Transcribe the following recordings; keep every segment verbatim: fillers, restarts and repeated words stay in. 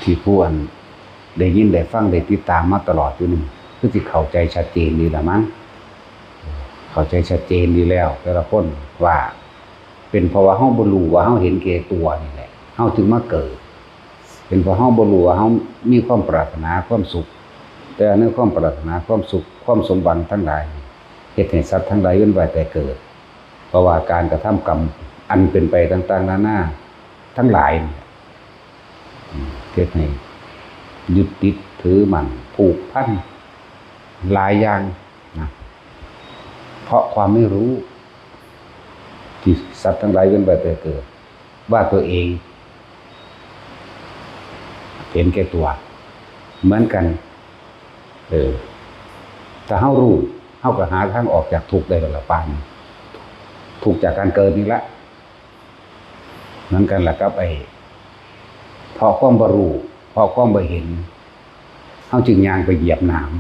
ที่ผู้อันได้ยินได้ฟังได้ติดตามมาตลอดอยู่นี่ คือสิเข้าใจชัดเจนดีละมั้ง เข้าใจชัดเจนดีแล้วแต่ละคนว่า เป็นเพราะว่าเฮาบ่รู้ว่าเฮาเห็นแก่ตัวนี่แหละ เฮาจึงมาเกิด เป็นเพราะเฮาบ่รู้ว่าเฮามีความปรารถนาความสุข แต่ในความปรารถนาความสุข ความสมหวังทั้งหลายนี่ เฮ็ดให้สัตว์ทั้งหลายเวียนว่ายแต่เกิด เพราะว่าการกระทำกรรมอันเป็นไปต่างๆนานาทั้งหลายนี่ อืม เฮ็ดให้ยึดติดถือมั่นผูกพันหลายอย่างนะ เพราะความไม่รู้ ที่สัตว์ทั้งหลายเวียนว่ายแต่เกิด ว่าตัวเองเห็นแก่ตัว เหมือนกัน เออ ถ้าเฮารู้ เฮาก็หาทางออกจากทุกข์ได้แล้วล่ะ ปานนี้ ทุกข์จากการเกิดนี่ละ เหมือนกันล่ะกับไอ้ เพราะความบ่รู้ เพราะความบ่เห็น เฮาจึงย่างไปเหยียบหนาม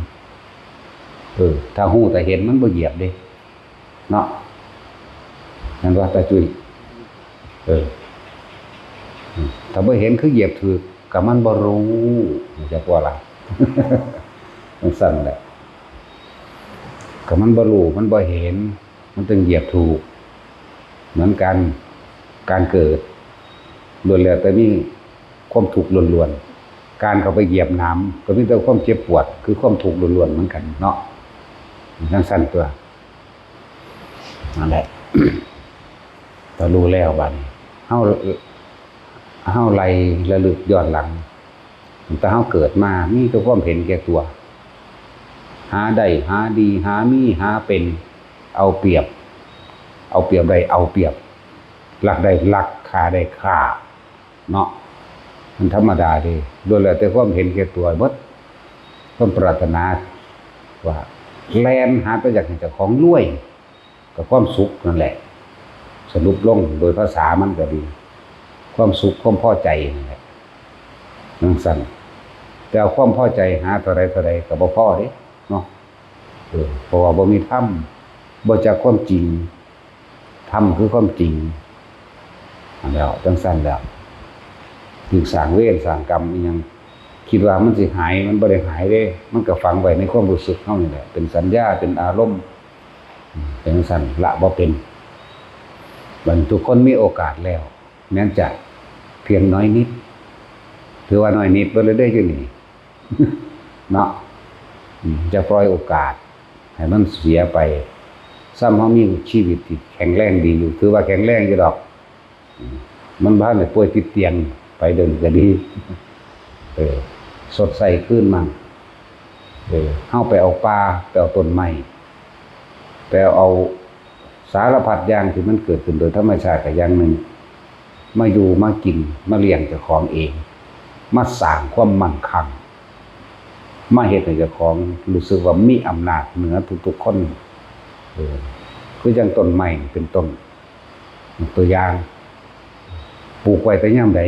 เออ ถ้ารู้ถ้าเห็นมันบ่เหยียบเด้ เนาะ แม่นบ่ ตาจุ้ย เออ อืม ถ้าบ่เห็นคือเหยียบถืก ก็มันบ่รู้ จักว่าล่ะ จั่งซั้นแหละ ก็มันบ่รู้ มันบ่เห็น มันจึงเหยียบถูก เหมือนกัน การเกิด ล้วนแล้วแต่มีความทุกข์ล้วนๆ การเข้าไปเหยียบหนาม ก็มีแต่ความเจ็บปวด คือความทุกข์ล้วนๆ เหมือนกันเนาะ จั่งซั้นตั๊ว นั่นแหละ ก็รู้แล้วบัดนี้ เฮา เฮาไล่ระลึกย้อนหลัง ตั้งแต่เฮาเกิดมา มีแต่ความเห็นแก่ตัว หาได้ หาดี หามี หาเป็น เอาเปรียบ เอาเปรียบได้ เอาเปรียบ ลักได้ลัก ฆ่าได้ฆ่า เนาะ มันธรรมดาเด้ ล้วนแล้วแต่ความเห็นแก่ตัวเบิด ความปรารถนาว่าแล่นหาแต่อยากให้เจ้าของรวย กับความสุขนั่นแหละ สรุปลงโดยภาษามันก็ดี ความสุขความพอใจนั่นแหละ จั่งซั้น แต่เอาความพอใจหาเท่าใดเท่าใดก็บ่พอเด้ เนาะ เออ เพราะว่าบ่มีธรรม บ่จักความจริง ธรรมคือความจริง แล้ว จั่งซั้นแล้ว ถืกสร้างเวรสร้างกรรมอิหยัง คิดว่ามันสิหาย มันบ่ได้หายเด้ มันก็ฝังไว้ในความรู้สึกเฮานี่แหละ เป็นสัญญา เป็นอารมณ์ อืม เป็นจั่งซั้น ละบ่เป็น บัดนี้ทุกคนมีโอกาสแล้ว แม้นจะเพียงน้อยนิด ถือว่าน้อยนิดเบิดเลยเด้อยู่นี่ เนาะ อืม จะปล่อยโอกาสให้มันเสียไป ซ้ำเฮามีชีวิตที่แข็งแรงดีอยู่ ถือว่าแข็งแรงอยู่ดอก อืม มันบ่ทันได้ป่วยติดเตียง ไปเดินก็ดี เออ สดใสขึ้นมั่ง เออ เฮาไปเอาป่า ไปเอาต้นไม้ ไปเอาสารพัดอย่างที่มันเกิดขึ้นโดยธรรมชาติก็อย่างหนึ่ง มาอยู่มากิน มาเลี้ยงเจ้าของเอง มาสร้างความมั่งคั่ง มาเฮ็ดให้เจ้าของรู้สึกว่ามีอำนาจเหนือทุกๆคน เออ คือจั่งต้นไม้นี่เป็นต้น ตัวอย่าง ปลูกไว้แต่ยามใด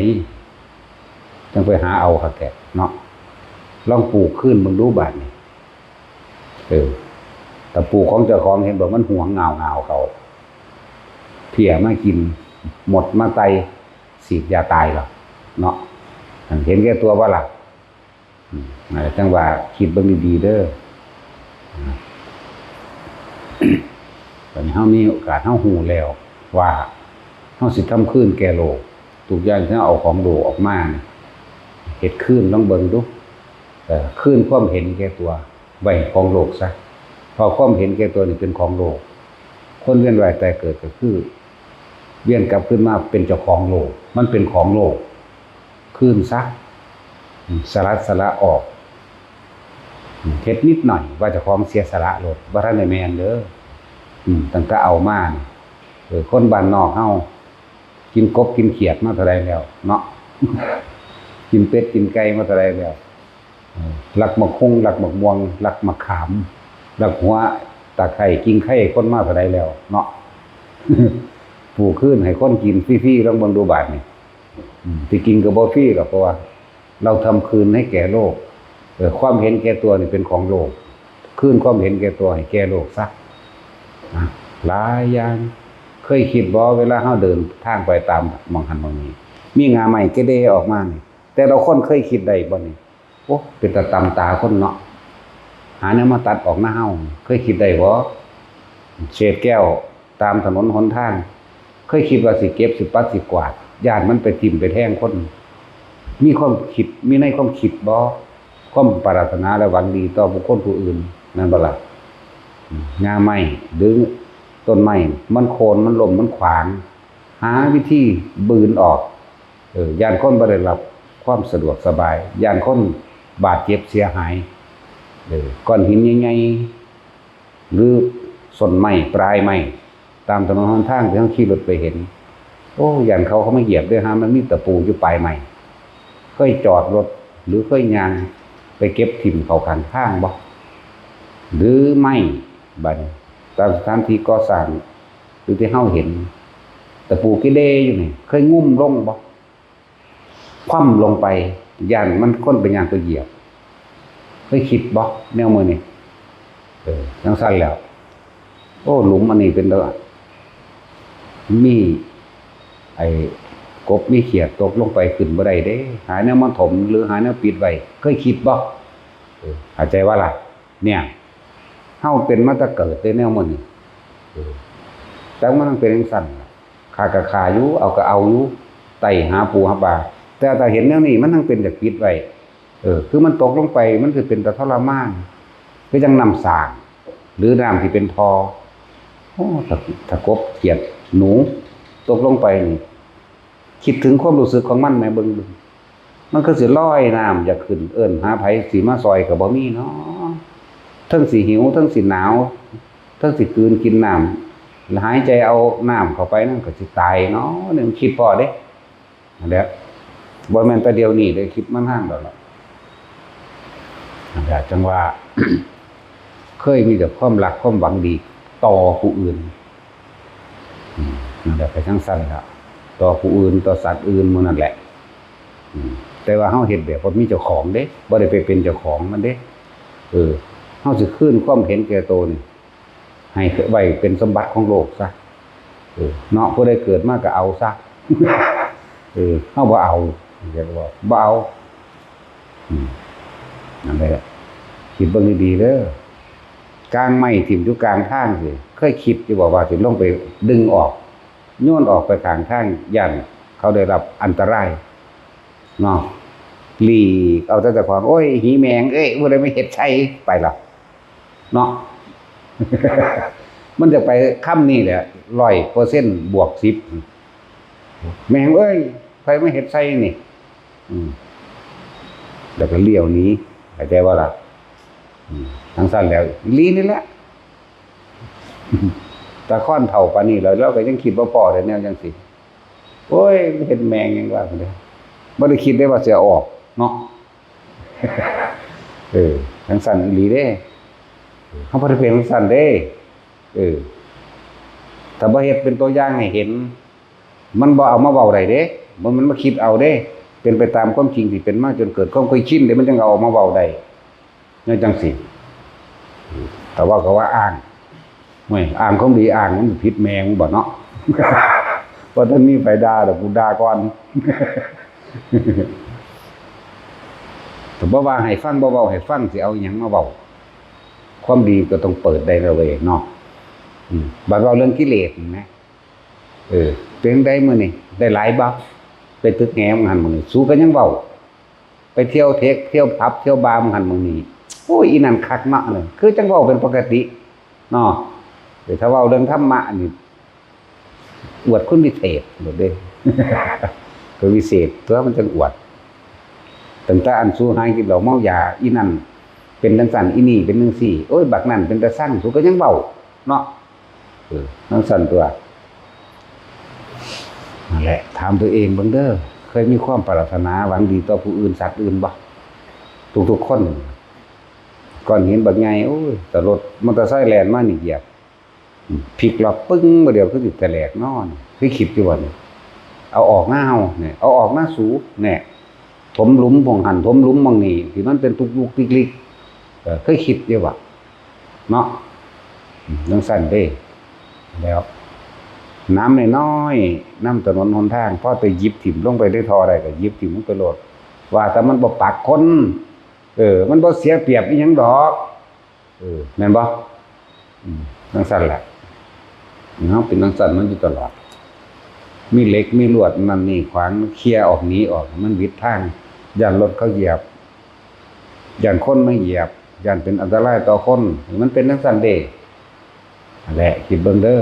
จั่งไปหาเอาคักแท้เนาะ ลองปลูกคืนเบิ่งดูบาดนี้ เออ ถ้าปลูกของเจ้าของเห็นบ่ มันหวงเงาเงาเขา เพี้ยมากิน มดมาไต่ ฉีดยาตายหรอกเนาะ เห็นแก่ตัวบ่ล่ะ อืม นั่นแหละ จั่งว่าคิดเบิ่งดีๆเด้อ บัดนี้เฮามีโอกาส เฮาฮู้แล้วว่าเฮาสิทำคืนแก่โลก ทุกอย่างที่เฮาเอาของโลกออกมานี่ เฮ็ดคืนลองเบิ่งดู เอ่อ คืนความเห็นแก่ตัวไว้ของโลกซะ เพราะความเห็นแก่ตัวนี่เป็นของโลก คนเวียนว่ายตายเกิดก็คือ เวียนกลับคืนมาเป็นเจ้าของโลก มันเป็นของโลก คืนซะ อืม สละ สละออก อืม เฮ็ดนิดหน่อยว่าเจ้าของเสียสละโลด บ่ทันได้แม่นเด้อ อืม ตั้งแต่เอามานี่ เออ คนบ้านนอกเฮา กินกบกินเขียดมาเท่าใดแล้วเนาะ กินเป็ดกินไก่มาเท่าใดแล้ว เออ ลักหมากฮุ่ง ลักหมากม่วง ลักหมากขาม ลักหัวตะไคร้ กิ่งไคร้คนมาเท่าใดแล้วเนาะ ปลูกคืนให้คนกินฟรีๆ ลองเบิ่งดูบาดนี้ อืม ที่จริงก็บ่ฟรีหรอก เพราะว่าเราทำคืนให้แก่โลก เออ ความเห็นแก่ตัวนี่เป็นของโลก คืนความเห็นแก่ตัวให้แก่โลกซะ นะ หลายอย่าง เคยคิดบ่ เวลาเฮาเดินทางไปตามหม่องหั้นหม่องนี้ มีง่าไม้เกเรออกมานี่ แต่ละคนเคยคิดได้บ่นี่? โอ้ เป็นตาตำตาคนเนาะ หาแนวมาตัดออกนะเฮา เคยคิดได้บ่? เศษแก้วตามถนนหนทาง เคยคิดว่าสิเก็บ สิปัด สิกวาด ย่านมันไปทิ่มไปแทงคน มีความคิด มีในความคิดบ่ ความปรารถนาและหวังดีต่อบุคคลผู้อื่น นั่นบ่ล่ะ? อืม หญ้าไม้หรือต้นไม้ มันโค่น มันล้ม มันขวาง หาวิธีบืนออก เออ ย่านคนบ่ได้รับความสะดวกสบาย ย่านคนบาดเจ็บเสียหาย เออ ก้อนหินใหญ่ๆ หรือส้นไม้ ปลายไม้ ตามถนนหนทางที่เฮาขี่รถไปเห็น โอ้ ย่านเขา เขามาเหยียบเด้อ หามันมีตะปูอยู่ปลายไม้ เคยจอดรถ หรือเคยย่างไปเก็บถิ่มเข้าข้างทางบ่? หรือไม้ บัดนี้ ตามสถานที่ก่อสร้าง หรือที่เฮาเห็น ตะปูกิเลอยู่นี่ เคยงุ้มลงบ่? คว่ำลงไป ย่านมันคนไปย่างไปเหยียบ เคยคิดบ่แนวมื้อนี้? เออ จั่งซั้นแล้ว โอ้ หลุมอันนี้เป็นตา มีไอ้กบมีเขียดตกลงไปขึ้นบ่ได้เด้ หาแนวมาถมหรือหาแนวปิดไว้ เคยคิดบ่? เออ เข้าใจบ่ล่ะ? เนี่ย เฮาเป็นมาแต่เกิดเด้แนวมื้อนี้ เออ แต่มันต้องเป็นจั่งซั้นล่ะ ฆ่าก็ฆ่าอยู่ เอาก็เอาอยู่ ไต่หาปูหาปลา แต่ถ้าเห็นแนวนี้มันต้องเป็นอยากปิดไว้ เออ คือมันตกลงไปมันสิเป็นตาทรมาน คือจั่งน้ำสร้าง หรือน้ำที่เป็นท่อ โอ้ ถ้า ถ้ากบเขียดหนูตกลงไปนี่ คิดถึงความรู้สึกของมันแหม เบิ่ง มันคือสิลอยน้ำอยากขึ้น เอิ้นหาไผสิมาซ่อยก็บ่มีเนาะ เทิงสิหิว เทิงสิหนาว เทิงสิกลืนกินน้ำ แล้วหายใจเอาน้ำเข้าไปนั่นก็สิตายเนาะ เนี่ยมันคิดพ้อเด้ นั่นแหละ บ่แม่นแต่เดี๋ยวนี้เด้ คิดมานานแล้วล่ะ นั่นแหละ จั่งว่า เคยมีแต่ความรักความหวังดีต่อผู้อื่น อืม นั่นแหละ ไปจั่งซั้นล่ะ ต่อผู้อื่น ต่อสัตว์อื่นหมู่นั่นแหละ อืม แต่ว่าเฮาเฮ็ดแบบบ่มีเจ้าของเด้ บ่ได้ไปเป็นเจ้าของมันเด้ เออ เฮาสิคืนความเห็นแก่โตนี่ ให้ไว้เป็นสมบัติของโลกซะ เออ เนาะ ผู้ใดเกิดมาก็เอาซะ เออ เฮาบ่เอา เรียกว่าบ่เอา อืม นั่นแหละ คิดเบิ่งดีๆเด้อ กางไม้ถิ่มอยู่กลางทางสิ เคยคิดอยู่บ่ว่าสิลงไปดึงออก โยนออกไปข้างทาง ย่านเขาได้รับอันตราย เนาะ หลีกเอาแต่เจ้าของ โอ้ย หีแมงเอ้ย ผู้ใดมาเฮ็ดใส่ ไปละ เนาะ มันจะไปคำนี้แหละ ร้อยเปอร์เซ็นต์บวกสิบ แมงเอ้ย ไผมาเฮ็ดใส่นี่ อืม แล้วก็เลี้ยวหนี เข้าใจบ่ล่ะ? อืม จั่งซั้นแล้ว อีหลีนี่แหละ ตาคอนเฒ่าปานนี้แล้ว ลาวก็ยังคิดบ่พ้อเลยแนวจั่งซี้ โอ้ย เฮ็ดแม่งหยังวะ บ่ได้คิดได้ว่าสิเอาออกเนาะ เออ จั่งซั้นอีหลีเด้ เฮาบ่ได้เป็นจั่งซั้นเด้ เออ ถ้าบ่เฮ็ดเป็นตัวอย่างให้เห็น มันบ่เอามาเว้าได้เด้ บ่แม่นมาคิดเอาเด้ เป็นไปตามความจริงที่เป็นมาจนเกิดความเคยชินเด้ มันจั่งเอาออกมาเว้าได้ แนวจั่งซี้ แต่ว่าก็ว่าอ้าง โอ้ย อ้างของดีอ้างมันผิดแม่งบ่เนาะ บ่ทันมีไผด่าดอก กูด่าก่อน แต่บ่ว่าให้ฟัง บ่เว้าให้ฟัง สิเอาอิหยังมาเว้า ความดีก็ต้องเปิดได้แล้วเว้ยเนาะ อืม บัดเว้าเรื่องกิเลสนี่นะ เออ เป็นจั่งใดมื้อนี้ ได้หลายบ่ ไปตึกแหมมื้อหั้นมื้อนี้ สูก็ยังเว้า ไปเที่ยวเทค เที่ยวผับ เที่ยวบาร์มื้อหั้นมื้อนี้ โอ้ย อีนั่นคักเนาะ คือจั่งเว้าเป็นปกติเนาะ แต่ถ้าเว้าเรื่องธรรมะนี่ อวดคุณวิเศษโลดเด้ ก็วิเศษตั๊ว มันจั่งอวด ตั้งแต่อันสูหากินเหล้าเมายา อีนั่นเป็นจั่งซั้น อีนี่เป็นจั่งซี้ โอ้ย บักนั่นเป็นตาซัง สูก็ยังเว้าเนาะ เออ จั่งซั้นตั๊ว นั่นแหละ ถามตัวเองเบิ่งเด้อ เคยมีความปรารถนาหวังดีต่อผู้อื่น สัตว์อื่นบ่? ทุกๆคน ก้อนหินบักใหญ่ โอ้ย แต่รถมอเตอร์ไซค์แล่นมานี่เหยียบ อืม พลิกล็อกปึ้ง บ่เดียวคือสิแตกนอน คือคิดอยู่ว่านี่ เอาออกหน้าเฮาเนี่ย เอาออกหน้าสูเนี่ย ถมหลุมหม่องหั่น ถมหลุมหม่องนี่ ที่มันเป็นตุกลุกติกลิก เออ เคยคิดอยู่ว่า เนาะ อืม จั่งซั้นเด้ แล้ว น้ำน้อยๆ น้ำถนนหนทาง พอแต่หยิบถิ่มลงไปในท่อได้ก็หยิบถิ่มลงไปโลด ว่าแต่มันบ่ปักคน เออ มันบ่เสียเปรียบอีหยังดอก เออ แม่นบ่ อืม จั่งซั่นแหละ เนาะ เป็นจั่งซั่นมันอยู่ตลอด มีเหล็กมีลวดนั่นนี่ขวาง เคลียร์ออก หนีออก มันหวิดทาง ย้านรถเขาเหยียบ ย้านคนมาเหยียบ ย้านเป็นอันตรายต่อคน มันเป็นจั่งซั่นเด้ นั่นแหละ คิดเบิ่งเด้อ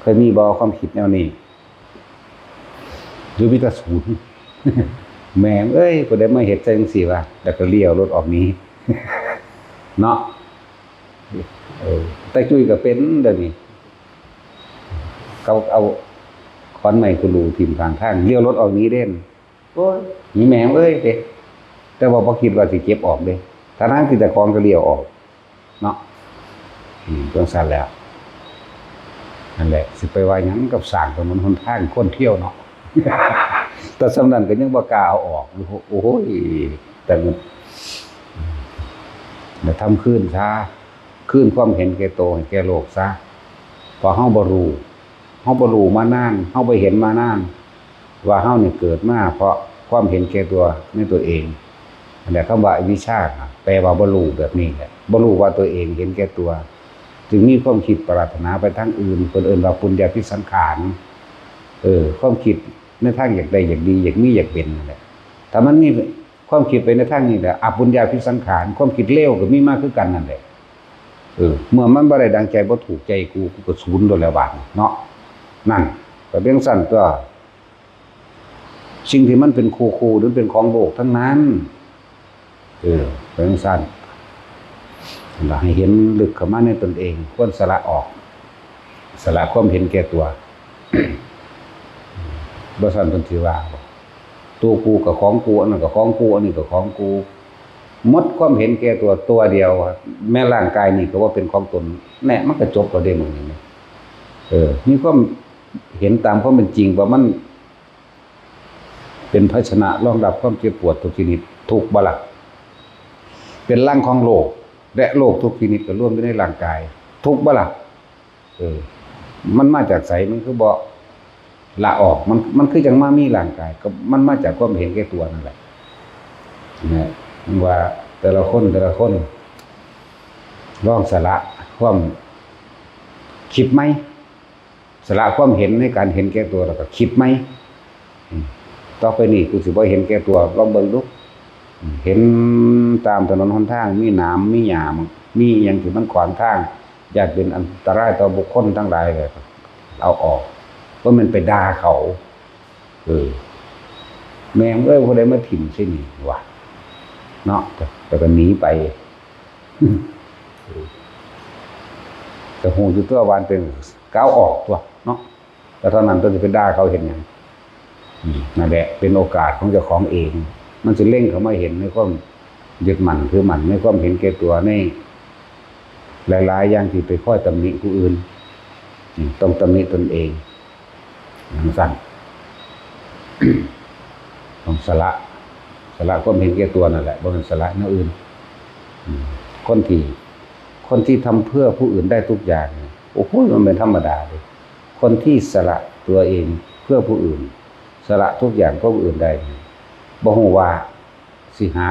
เคยมีบ่ความคิดแนวนี้ หรือมีแต่ศูนย์ แม่งเอ้ย ผู้ใดมาเฮ็ดจั่งซี้วะ แล้วก็เลี้ยวรถออกหนี เนาะ เออ แต่จุ้ยก็เป็นเดี๋ยวนี้ เขาเอาขอนไม้กูรูถิ่มข้างทาง เลี้ยวรถออกหนีเด้น โอ้ย หนีแม่งเอ้ยเด้ แต่ว่าบ่คิดว่าสิเก็บออกเด้ ทั้งๆที่เจ้าของก็เลี้ยวออก เนาะ อืม จั่งซั่นแหละ นั่นแหละ สิไปว่าหยังกับสร้างถนนหนทางคนเที่ยวเนาะ แต่ส่ำนั้นก็ยังบ่กล้าเอาออก โอ้โห แต่มัน เดี๋ยวทำคืนซะ คืนความเห็นแก่โตให้แก่โลกซะ เพราะเฮาบ่รู้ เฮาบ่รู้มานาน เฮาบ่เห็นมานาน ว่าเฮานี่เกิดมาเพราะความเห็นแก่ตัวในตัวเอง นั่นแหละ คำว่าอวิชชาน่ะ แปลว่าบ่รู้แบบนี้แหละ บ่รู้ว่าตัวเองเห็นแก่ตัว จึงมีความคิดปรารถนาไปทางอื่น เพิ่นเอิ้นว่าปุญญาภิสังขาร เออ ความคิดในทางอยากได้ อยากดี อยากมี อยากเป็นนั่นแหละ ถ้ามันมีความคิดไปในทางนี้แหละ อปุญญาภิสังขาร ความคิดเลวก็มีมาคือกันนั่นแหละ เออ เมื่อมันบ่ได้ดังใจ บ่ถูกใจกู กูก็ศูนย์โลดแล้วบาดนี้เนาะ นั่น ก็เป็นจั่งซั่นตั๊ว สิ่งที่มันเป็นคู่ๆ หรือเป็นของโลกทั้งนั้น เออ เป็นจั่งซั่น ล่ะ ให้เห็นลึกเข้ามาในตนเอง ควรสละออก สละความเห็นแก่ตัว บ่ซั้นเพิ่นสิว่าบ่ ตัวกูก็ของกู อันนั้นก็ของกู อันนี้ก็ของกู หมดความเห็นแก่ตัว ตัวเดียว แม้ร่างกายนี่ก็ว่าเป็นของตน แน่ มันก็จบแล้วเด้ มื้อนี้ เออ มีความเห็นตามความเป็นจริงว่ามันเป็นภาชนะรองรับความเจ็บปวดทุกชนิด ทุกข์บ่ล่ะ เป็นรังของโรค และโรคทุกชนิดก็รวมอยู่ในร่างกาย ทุกข์บ่ล่ะ เออ มันมาจากไส มันคือบ่ละออก มัน มันคือจั่งมามีร่างกาย ก็มันมาจากความเห็นแก่ตัวนั่นแหละ นะ ว่าแต่ละคน แต่ละคน ลองสละความคิดใหม่ สละความเห็นในการเห็นแก่ตัว แล้วก็คิดใหม่ อืม ต่อไปนี้กูสิบ่เห็นแก่ตัว ลองเบิ่งดู อืม เห็นตามถนนหนทาง มีหนาม มีหญ้า มีอิหยังที่มันขวางทาง ย้านเป็นอันตรายต่อบุคคลทั้งหลายเลย เอาออก บ่แม่นไปด่าเขา เออ แม่งเอ้ย ผู้ใดมาถิ่มใส่นี่วะ เนาะ แต่ แต่ก็หนีไป ก็ฮู้อยู่ตั๊วว่าเป็น ก็เอาออกตั๊วเนาะ แต่เท่านั้นตั๊ว สิไปด่าเขาเฮ็ดหยัง อืม นั่นแหละ เป็นโอกาสของเจ้าของเอง มันสิเล็งเข้ามาเห็นในความยึดมั่นถือมั่น ในความเห็นแก่ตัว ในหลายๆ อย่างที่ไปคอยตำหนิผู้อื่น อืม ต้องตำหนิตนเอง จั่งซั่น ต้องสละ สละความเห็นแก่ตัวนั่นแหละ บ่แม่นสละแนวอื่น อืม คนที่ คนที่ทำเพื่อผู้อื่นได้ทุกอย่างเนี่ย โอ้โห มันเป็นธรรมดาเลย คนที่สละตัวเองเพื่อผู้อื่น สละทุกอย่างเพื่อผู้อื่นได้เนี่ย บ่ฮู้ว่าสิหา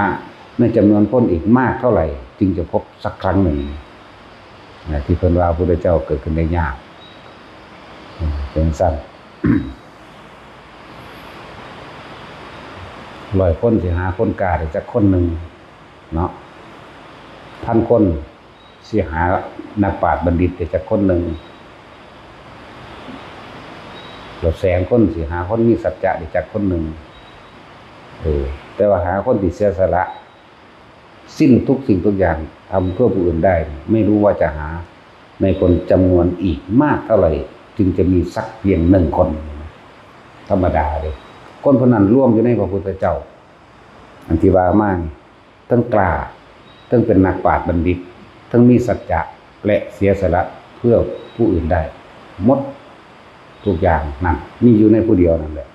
ในจำนวนคนอีกมากเท่าไหร่ จึงจะพบสักครั้งหนึ่ง นะ ที่เพิ่นว่าพระพุทธเจ้าเกิดขึ้นได้ยาก อืม เป็นซั่น ร้อยคนสิหาคนกล้าได้จักคนหนึ่ง เนาะ พันคนสิหานักปราชญ์บัณฑิตได้จักคนหนึ่ง แล้วแสนคนสิหาคนมีสัจจะได้จักคนหนึ่ง เออ แต่ว่าหาคนที่เสียสละ สิ้นทุกสิ่งทุกอย่าง ทำเพื่อผู้อื่นได้ ไม่รู้ว่าจะหาในคนจำนวนอีกมากเท่าไหร่ จึงจะมีสักเพียงหนึ่งคน ธรรมดาเลย คนพวกนั้นรวมอยู่ในพระพุทธเจ้า อันที่ว่ามานี่ ทั้งกล้า ทั้งเป็นนักปราชญ์บัณฑิต ทั้งมีสัจจะ และเสียสละเพื่อผู้อื่นได้ หมดทุกอย่างนั่น มีอยู่ในผู้เดียวนั่นแหละ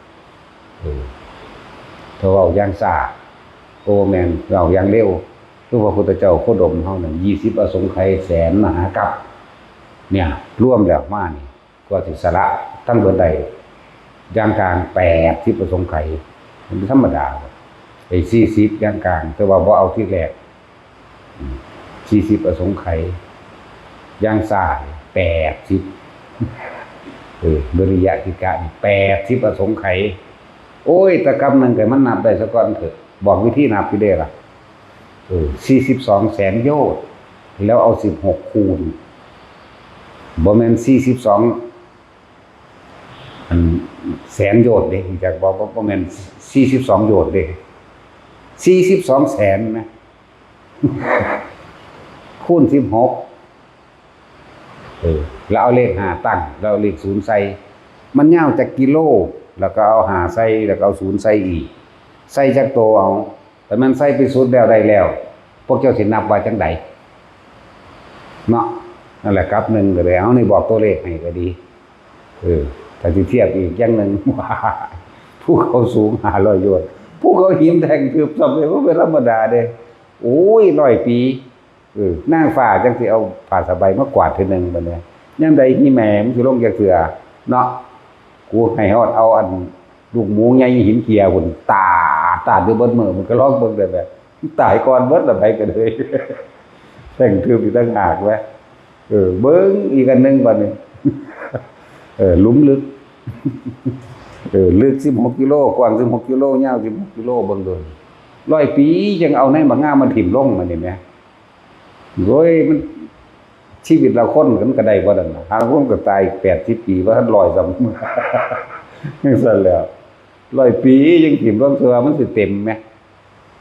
เออ ถ้าเว้าอย่างช้า โอ้ แม่น เว้าอย่างเร็ว คือพระพุทธเจ้าโคดมเฮานั่น ยี่สิบอสงไขยแสนมหากัป เนี่ย รวมแล้วมานี่ กว่าสิสละทั้งเบิดได้ อย่างกลางแปดสิบอสงไขย มันธรรมดา ไอ้สี่สิบย่างกลาง แต่ว่าบ่เอาที่แรก อืม สี่สิบอสงไขย ย่างซ้าย แปดสิบ เออ วิริยะทิฏฐะนี่ แปดสิบอสงไขย โอ้ย แต่กำหนึ่งก็มันนับได้ซะก่อนเถอะ บอกวิธีนับอยู่เด้ล่ะ เออ สี่สิบสองแสนโยชน์ แล้วเอาสิบหกคูณ บ่แม่นสี่สิบสอง อัน แสนโยชน์เด้ รู้จักบ่ บ่ บ่แม่นสี่สิบสองโยชน์เด้ สี่สิบสองแสนนะ คูณสิบหก เออ แล้วเอาเลขห้าตั้ง แล้วเอาเลขศูนย์ใส่ มันยาวจักกิโล แล้วก็เอาห้าใส่ แล้วก็เอาศูนย์ใส่อีก ใส่จักโตเอา แต่มันใส่ไปสุดแล้วได้แล้ว พวกเจ้าสินับว่าจังใด เนาะ นั่นแหละ กลับหนึ่งก็เลย เอา นี่บอกตัวเลขให้ก็ดี เออ ถ้าสิเทียบอีกอย่างหนึ่ง ว่า ภูเขาสูงห้าร้อยโยชน์ ภูเขาหินแท่งทึบ ซ้ำเลย บ่เป็นธรรมดาเด้ โอ้ย ร้อยปี เออ นางฟ้าจั่งสิเอาผ้าสบายมากวาดเทื่อหนึ่งบัดนี้ ยามใดอีแม่มันสิลงจักเทื่อ เนาะ กูให้ฮอดเอาอันลูกหมูใหญ่หินเจียพุ้น ตาด ตาดอยู่เบิดมื้อ มันก็ลองเบิ่งได้แบบ ตายก่อนเบิดละไผก็เลย แท่งทึบอีกต่างหากแหม เออ เบิ่งอีกอันหนึ่งบัดนี้ เออ หลุมลึก เออ ลึกสิบหกกิโล กว้างสิบหกกิโล ยาวสิบหกกิโล เบิ่งดู ร้อยปีจั่งเอาในบักงามมาถิ่มลง บัดนี้แหม โอ้ย มัน ชีวิตละคนมันก็ได้บ่นั่นน่ะ หาลางคนก็ตายแปดสิบปี บ่ทันร้อยซ้ำ จั่งซั้นแหล้ว ร้อยปียังถิ่มลง เทื่อมันสิเต็มแหม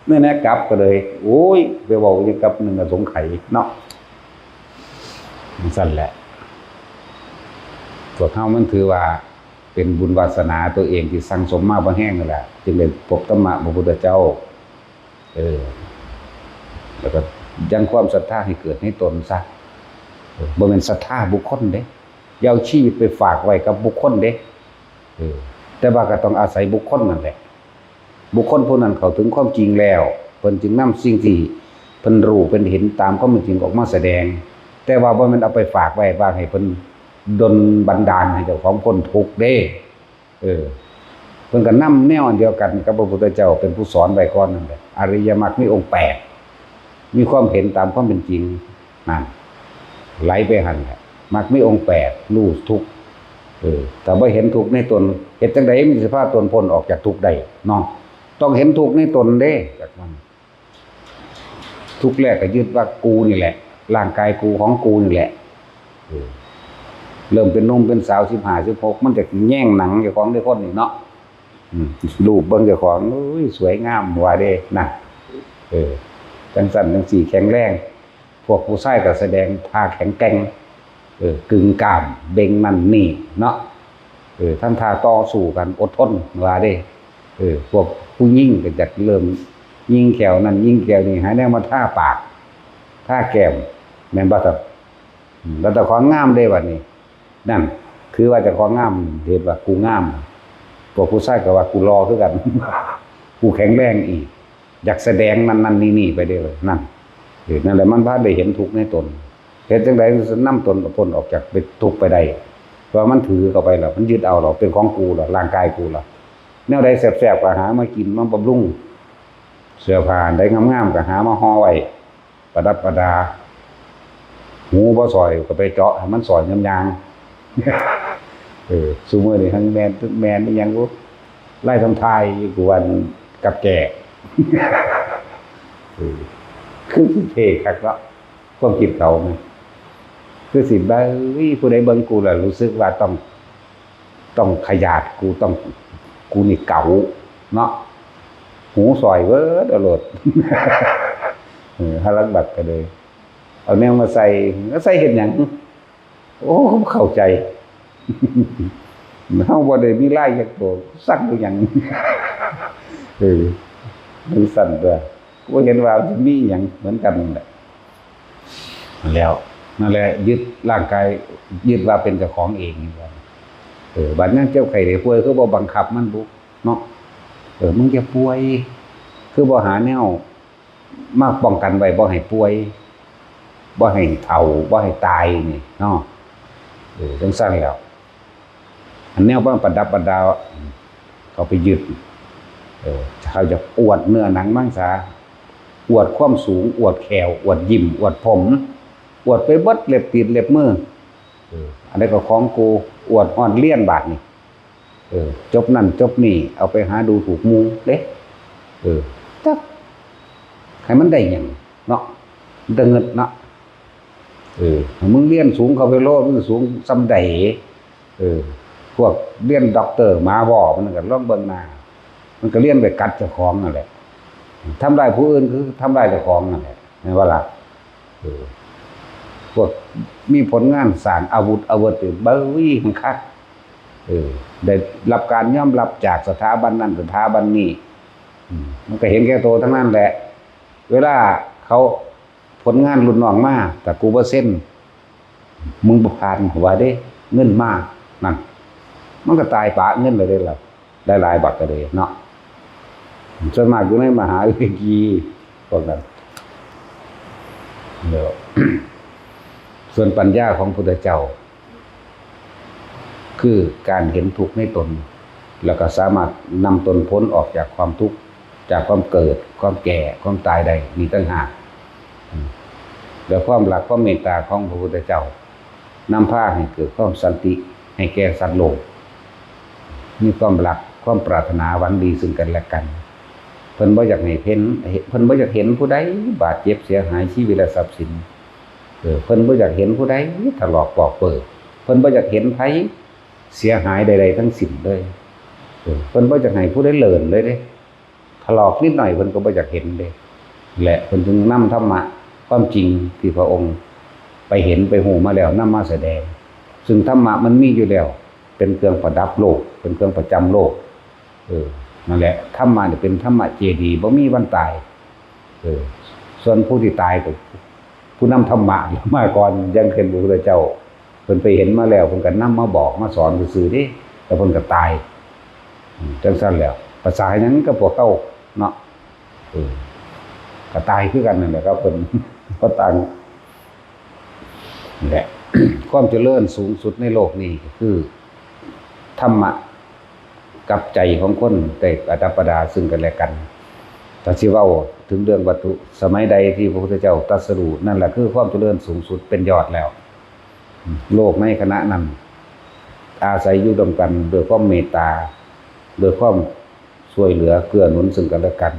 นั่นแหละ กลับก็เลย โอ้ย ไปเว้าหยังกับหนึ่งอสงไขยเนาะ จั่งซั้นแหละ พวกเฮามันถือว่าเป็นบุญวาสนาตัวเองที่สั่งสมมาบ่แฮงนั่นแหละ จึงได้พบธรรมะพระพุทธเจ้า เออ แล้วก็ยังความศรัทธาให้เกิดในตนซะ เออ บ่แม่นศรัทธาบุคคลเด้ อย่าเอาชีวิตไปฝากไว้กับบุคคลเด้ เออ แต่ว่าก็ต้องอาศัยบุคคลนั่นแหละ บุคคลผู้นั้นเข้าถึงความจริงแล้ว เพิ่นจึงนำสิ่งที่เพิ่นรู้ เพิ่นเห็นตามความเป็นจริงออกมาแสดง แต่ว่าบ่แม่นเอาไปฝากไว้ ว่าให้เพิ่นดลบันดาลให้เจ้าของพ้นทุกข์เด้ เออ เพิ่นก็นำแนวอันเดียวกันกับพระพุทธเจ้าเป็นผู้สอนไว้ก่อนนั่นแหละ อริยมรรคมีองค์แปด มีความเห็นตามความเป็นจริง นั่น ไหลไปหั่นแหละ มรรคมีองค์แปด รู้ทุกข์ เออ ถ้าบ่เห็นทุกข์ในตน เฮ็ดจั่งใดมันสิพาตนพ้นออกจากทุกข์ได้เนาะ ต้องเห็นทุกข์ในตนเด้ จากมัน ทุกข์แรกก็ยึดว่ากูนี่แหละ ร่างกายกูของกูนี่แหละ เออ เริ่มเป็นหนุ่มเป็นสาว สิบห้า สิบหก มันจะแย่งหนังเจ้าของเด้ คนนี่เนาะ อืม รูปเบิ่งเจ้าของ โอ้ย สวยงามว่าเด้ นั่น เออ จั่งซั้นจั่งซี้ แข็งแรง พวกผู้ชายก็แสดงท่าแข็งแกร่ง เออ กึ่งกล้าม เบ่งนั่นนี่เนาะ เออ ทำท่าต่อสู้กัน อดทนว่าเด้ เออ พวกผู้หญิงก็จะเริ่มยิงแข้วนั่น ยิงแข้วนี่ หาแนวมาทาปาก ทาแก้ม แม่นบ่ครับ อืม แล้วเจ้าของงามเด้บัดนี้ นั่น คือว่าเจ้าของงาม เห็นว่ากูงาม พวกผู้ชายก็ว่ากูหล่อคือกัน กูแข็งแรงอีก อยากแสดงนั่นนั่นนี่นี่ไปเด้อ นั่น เออ นั่นแหละ มันพาได้เห็นทุกข์ในตน เฮ็ดจั่งใดมันสินำตนพ้นออกจากทุกข์ไปได้ เพราะว่ามันถือเข้าไปแล้ว มันยึดเอาแล้ว เป็นของกูแล้ว ร่างกายกูแล้ว แนวใดแซ่บๆ ก็หามากิน มาบำรุง เสื้อผ้าอันใดงามๆ ก็หามาห่อไว้ ประดับประดา หูบ่สอยก็ไปเจาะให้มันสอยยามย่าง เออ ซุมื้อนี้ทั้งแม่น แม่นอีหยังบ่ ลายทำทายอยู่กูว่ากับแก่ เออ คือสิเท่คักเนาะ ความคิดเขานะ คือสิเบิ่ง ผู้ใดเบิ่งกูแล้วรู้สึกว่าต้อง ต้องขยาด กูต้อง กูนี่เก๋าเนาะ หูสอยเบิดเอาโลด เออ หาลังบัดก็เลย เอาแนวมาใส่ แล้วใส่เฮ็ดหยัง โอ้ เข้าใจ เฮาบ่ได้มีลายจักตัว สักอยู่หยัง เออ มันสั่นตัว บ่เห็นว่ามันมีหยัง เหมือนกันนั่นแหละ แล้ว นั่นแหละ ยึดร่างกาย ยึดว่าเป็นเจ้าของเอง เออ บัดยามเจ็บไข้ได้ป่วย คือบ่บังคับมันบุ เนาะ เออ มึงอย่าป่วย คือบ่หาแนว มาป้องกันไว้ บ่ให้ป่วย บ่ให้เฒ่า บ่ให้ตายนี่เนาะ เออ จั่งซั้นแล้ว อันแนวมาประดับประดา เขาไปยึด เออ เขาจะอวดเนื้อหนังมังสา อวดความสูง อวดแข้ว อวดยิ้ม อวดผม อวดไปเบิดเล็บตีนเล็บมือ เออ อันนี้ก็ของกู อวดฮอดเรียนบาดนี่ เออ จบนั่นจบนี่ เอาไปหาดูถูกหมู่เด้ เออ จัก ให้มันได้หยังเนาะ มันแต่เงินเนาะ เออ มึงเรียนสูงเข้าไปโลด มึงสูงส่ำใด เออ พวกเรียนด็อกเตอร์หมาบ่ มันก็ลองเบิ่งหน้า มันก็เรียนไปกัดเจ้าของนั่นแหละ ทำลายผู้อื่นคือทำลายเจ้าของนั่นแหละ แม่นบ่ล่ะ เออ พวกมีผลงานสร้างอาวุธ อาวุธนี่ เบ้ย มันคัก เออ ได้รับการยอมรับจากสถาบันนั้นสถาบันนี้ อืม มันก็เห็นแก่ตัวทั้งนั้นแหละ เวลาเขาผลงานรุ่นน้องมา แต่กูบ่เซ็น มึงบ่ผ่าน ว่าเด้ เงินมา นั่น มันก็ตายปะเงินเลยเด้ล่ะ หลายๆ บักก็เลยเนาะ ส่วนมากอยู่ในมหาวิทยาลัยพวกนั้น เดี๋ยว ส่วนปัญญาของพุทธเจ้า คือการเห็นทุกข์ในตน แล้วก็สามารถนำตนพ้นออกจากความทุกข์ จากความเกิด ความแก่ ความตายได้ มีต่างหาก อืม และความรัก ความเมตตาของพระพุทธเจ้า นำพาให้เกิดความสันติ ให้แก่สัตว์โลก มีความรัก ความปรารถนาหวังดีซึ่งกันและกัน เพิ่นบ่อยากให้เห็น เพิ่นบ่อยากเห็นผู้ใดบาดเจ็บเสียหายชีวิตและทรัพย์สิน เออ เพิ่นบ่อยากเห็นผู้ใดถลอกปอกเปิก เพิ่นบ่อยากเห็นไผเสียหายใดๆทั้งสิ้นเลย เออ เพิ่นบ่อยากให้ผู้ใดเลินเลยเด้ ถลอกนิดหน่อยเพิ่นก็บ่อยากเห็นเด้ และเพิ่นจึงนำธรรมะความจริงที่พระองค์ไปเห็นไปฮู้มาแล้วนำมาแสดง ซึ่งธรรมะมันมีอยู่แล้ว เป็นเครื่องประดับโลก เป็นเครื่องประจำโลก เออ นั่นแหละ ธรรมะนี่เป็นธรรมะเจดีย์ บ่มีวันตาย เออ ส่วนผู้ที่ตายก็ผู้นำธรรมะมาก่อน อย่างเช่นพระพุทธเจ้า เพิ่นไปเห็นมาแล้ว เพิ่นก็นำมาบอกมาสอนซื่อๆเด้ แล้วเพิ่นก็ตาย อืม จังซั่นแหล้ว ภาษาหยังกับพวกเฮาเนาะ เออ ก็ตายคือกันนั่นแหละครับ เพิ่น บ่ต่าง นี่แหละ ความเจริญสูงสุดในโลกนี้ก็คือ ธรรมะกับใจของคนได้ประดับประดาซึ่งกันและกัน ถ้าสิเว้าถึงเรื่องวัตถุ สมัยใดที่พระพุทธเจ้าตรัสรู้ นั่นแหละคือความเจริญสูงสุดเป็นยอดแล้ว โลกในขณะนั้น อาศัยอยู่ร่วมกันด้วยความเมตตา ด้วยความช่วยเหลือเกื้อหนุนซึ่งกันและกัน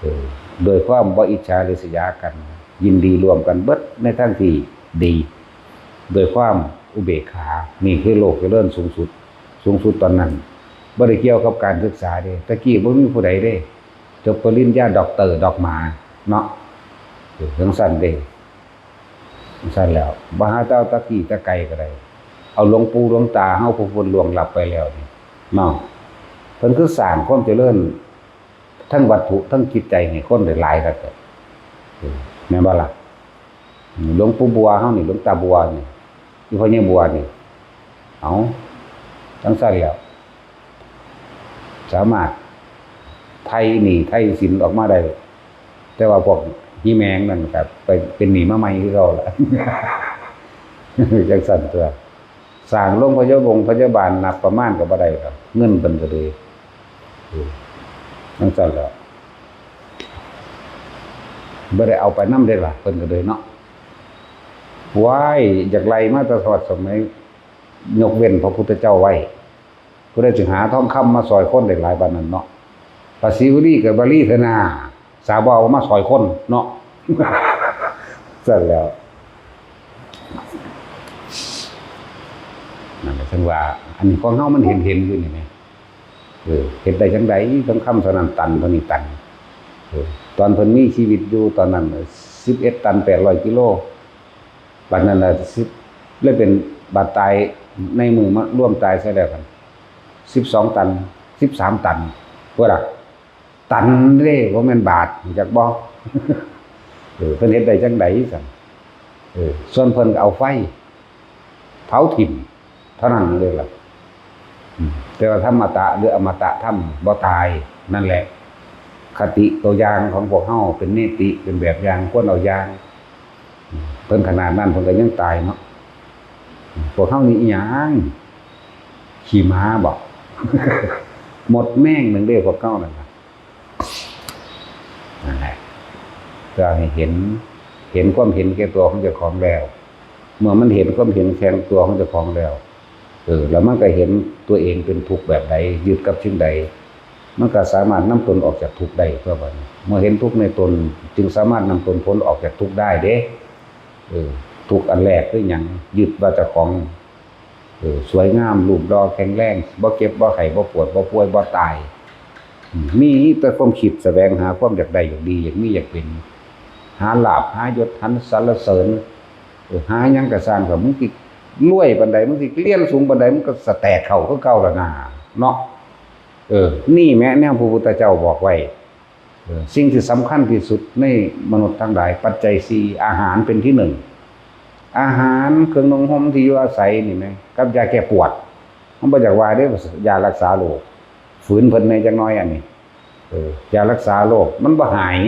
เออ ด้วยความบ่อิจฉาริษยากัน ยินดีร่วมกันเบิดในทางที่ดี ด้วยความอุเบกขา นี่คือโลกเจริญสูงสุด สูงสุดตอนนั้น บ่ได้เกี่ยวกับการศึกษาเด้ ตะกี้บ่มีผู้ใดเด้ จบปริญญาด็อกเตอร์ดอกหมาเนาะ เออ จังซั่นเด้ จังซั่นแหล้ว บ่หาแต่เอาตะกี้ตะไกลก็ได้ เอาหลวงปู่หลวงตาเฮาผู้เพิ่นล่วงลับไปแล้วนี่เนาะ เพิ่นคือสร้างความเจริญทั้งวัตถุทั้งจิตใจให้คนได้หลายคัก เออ แม่นบ่ล่ะ หลวงปู่บัวเฮานี่ หลวงตาบัวนี่ อีพ่อใหญ่บัวนี่ เอา จังซั่นแหล้ว สามารถไถ่หนี้ไถ่สินออกมาได้ แต่ว่าพวกฮีแมงนั่นก็ไปเป็นหนี้มาใหม่คือเก่าละ จังซั่นตัว สร้างโรงพยาบงพยาบาลนับประมาณก็บ่ได้ดอก เงินเพิ่นก็เลย เออ จังซั่นแหล้ว บ่ได้เอาไปนำเด้ล่ะ เพิ่นก็เลยเนาะ ว้าย อยากไล่มาแต่สมัย ยกเว้นพระพุทธเจ้าไว้ ผู้ใดสิหาทองคำมาซอยคนได้หลายปานนั้นเนาะ พระศิวลีกับวลีเถนา สาบ่เอามาซอยคนเนาะ ซั่นแหล้ว นั่นแหละ ถึงว่า อันนี้ของเฮามันเห็นๆอยู่นี่แหม เออ เฮ็ดได้จั่งใด ทองคำเท่านั้นตัน เท่านี้ตัน เออ ตอนเพิ่นมีชีวิตอยู่ตอนนั้น สิบเอ็ดตัน แปดร้อยกิโล บัดนั้นน่ะ สิบ เลยเป็น บัดตายในมือมารวมตายใส่แล้วกัน สิบสองตัน สิบสามตัน พุ้นล่ะ ตันเด้ บ่แม่นบาท รู้จักบ่ เออ เพิ่นเฮ็ดได้จั่งใดซั่น เออ ส่วนเพิ่นก็เอาไฟเผาถิ่มเท่านั้นเลยล่ะ อืม แต่ว่าธรรมตะหรืออมตะธรรมบ่ตาย นั่นแหละ คติตัวอย่างของพวกเฮาเป็นเนติ เป็นแบบอย่าง ควรเอาอย่าง เพิ่นขนาดนั้นเพิ่นก็ยังตายเนาะ พวกเฮานี่อิหยัง ขี้หมาบ่ หมดแม่งหนึ่งเด้พวกเฮานั่นน่ะ นั่นแหละ เพื่อให้เห็น เห็นความเห็นแก่ตัวของเจ้าของแล้ว เมื่อมันเห็นความเห็นแก่ตัวของเจ้าของแล้ว เออ แล้วมันก็เห็นตัวเองเป็นทุกข์แบบใด ยึดกับสิ่งใด มันก็สามารถนำตนออกจากทุกข์ได้ เพื่อว่าเมื่อเห็นทุกข์ในตน จึงสามารถนำตนพ้นออกจากทุกข์ได้เด้ เออ ทุกข์อันแรกคือหยัง ยึดว่าเจ้าของ เออ สวยงาม รูปหล่อ แข็งแรง บ่เจ็บ บ่ไข้ บ่ปวด บ่ป่วย บ่ตาย อืม มีแต่ความคิดแสวงหาความอยากได้ อยากดี อยากมี อยากเป็น หาลาภ หายศ หาสรรเสริญ เออ หาหยังก็ซ่าง ก็มึงสิรวยปานใด มึงสิเรียนสูงปานใด มึงก็สแตกเข้าคือเก่าล่ะนา เนาะ เออ นี่แหมแนวพระพุทธเจ้าบอกไว้ เออ สิ่งที่สำคัญที่สุดในมนุษย์ทั้งหลาย ปัจจัยสี่ อาหารเป็นที่หนึ่ง อาหาร เครื่องนุ่งห่ม ที่อยู่อาศัยนี่แหม กับยาแก้ปวด มันบ่อยากว่าเด้ ยารักษาโรค ฝืนเพิ่นแหน่จักหน่อยอันนี้ เออ ยารักษาโรค มันบ่หาย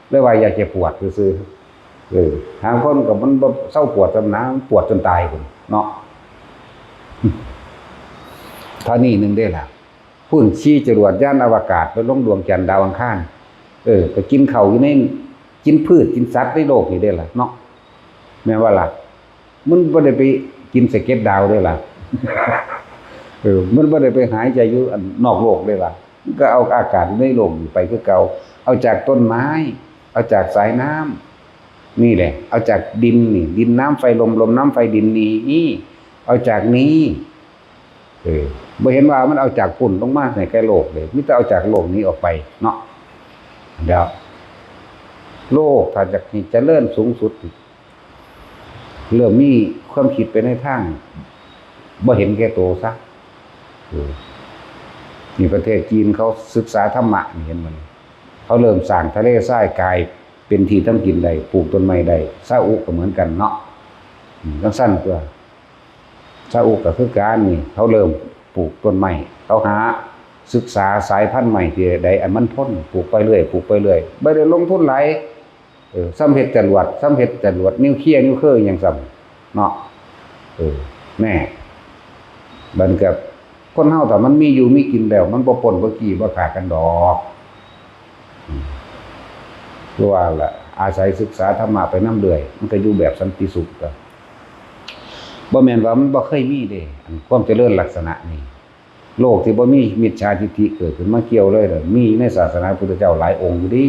เลยว่ายาแก้ปวดซื่อๆ เออ หางคนก็มันบ่เซาปวดซ้ำนะ มันปวดจนตายพุ้นเนาะ เท่านี้หนึ่งเด้ล่ะ พุ้นขี่จรวดยานอวกาศไปลงดวงจันทร์ดาวอังคาร เออ ก็กินข้าวอยู่ใน กินพืชกินสัตว์ในโลกนี่เด้ล่ะเนาะ แม่นบ่ล่ะ มันบ่ได้ไปกินสะเก็ดดาวเด้ล่ะ เออ มันบ่ได้ไปหายใจอยู่อันนอกโลกเด้ล่ะ มันก็เอาอากาศอยู่ในโลกนี่ไปคือเก่า เอาจากต้นไม้ เอาจากสายน้ำ นี่แหละ เอาจากดินนี่ ดินน้ำไฟลม ลมน้ำไฟดินนี่ นี่ เอาจากนี้ เออ บ่เห็นว่ามันเอาจากพุ้นลงมาให้แก่โลกเลย มีแต่เอาจากโลกนี้ออกไปเนาะ เดี๋ยว โลกถ้าอยากให้เจริญสูงสุด เริ่มมีความคิดไปในทางบ่เห็นแก่ตัวซะ เออ นี่ประเทศจีนเขาศึกษาธรรมะนี่ เห็นบ่นี่ เขาเริ่มสร้างทะเลทรายกลายเป็นที่ทำกินได้ ปลูกต้นไม้ได้ ซาอุก็เหมือนกันเนาะ อืม จั่งซั้นตัว ซาอุก็คือกันนี่ เขาเริ่มปลูกต้นไม้ เขาหาศึกษาสายพันธุ์ไม้ที่ใดอันมันทน ปลูกไปเรื่อย ปลูกไปเรื่อย บ่ได้ลงทุนหลาย เออ ส่ำเฮ็ดจรวด ส่ำเฮ็ดจรวดนิวเคลียร์ นิวเคลียร์อิหยังส่ำเนาะ เออ แน่ บัดนี้ก็คนเฮาถ้ามันมีอยู่มีกินแล้ว มันบ่ปล้นบ่จี้บ่ฆ่ากันดอก อืม คือว่าล่ะ อาศัยศึกษาธรรมะไปนำเรื่อย มันก็อยู่แบบสันติสุขก็ บ่แม่นว่ามันบ่เคยมีเด้ อันความเจริญลักษณะนี้ โลกที่บ่มีมิจฉาทิฏฐิเกิดขึ้นมาเกี่ยวเลยเด้อ มีในศาสนาพุทธเจ้าหลายองค์อยู่เด้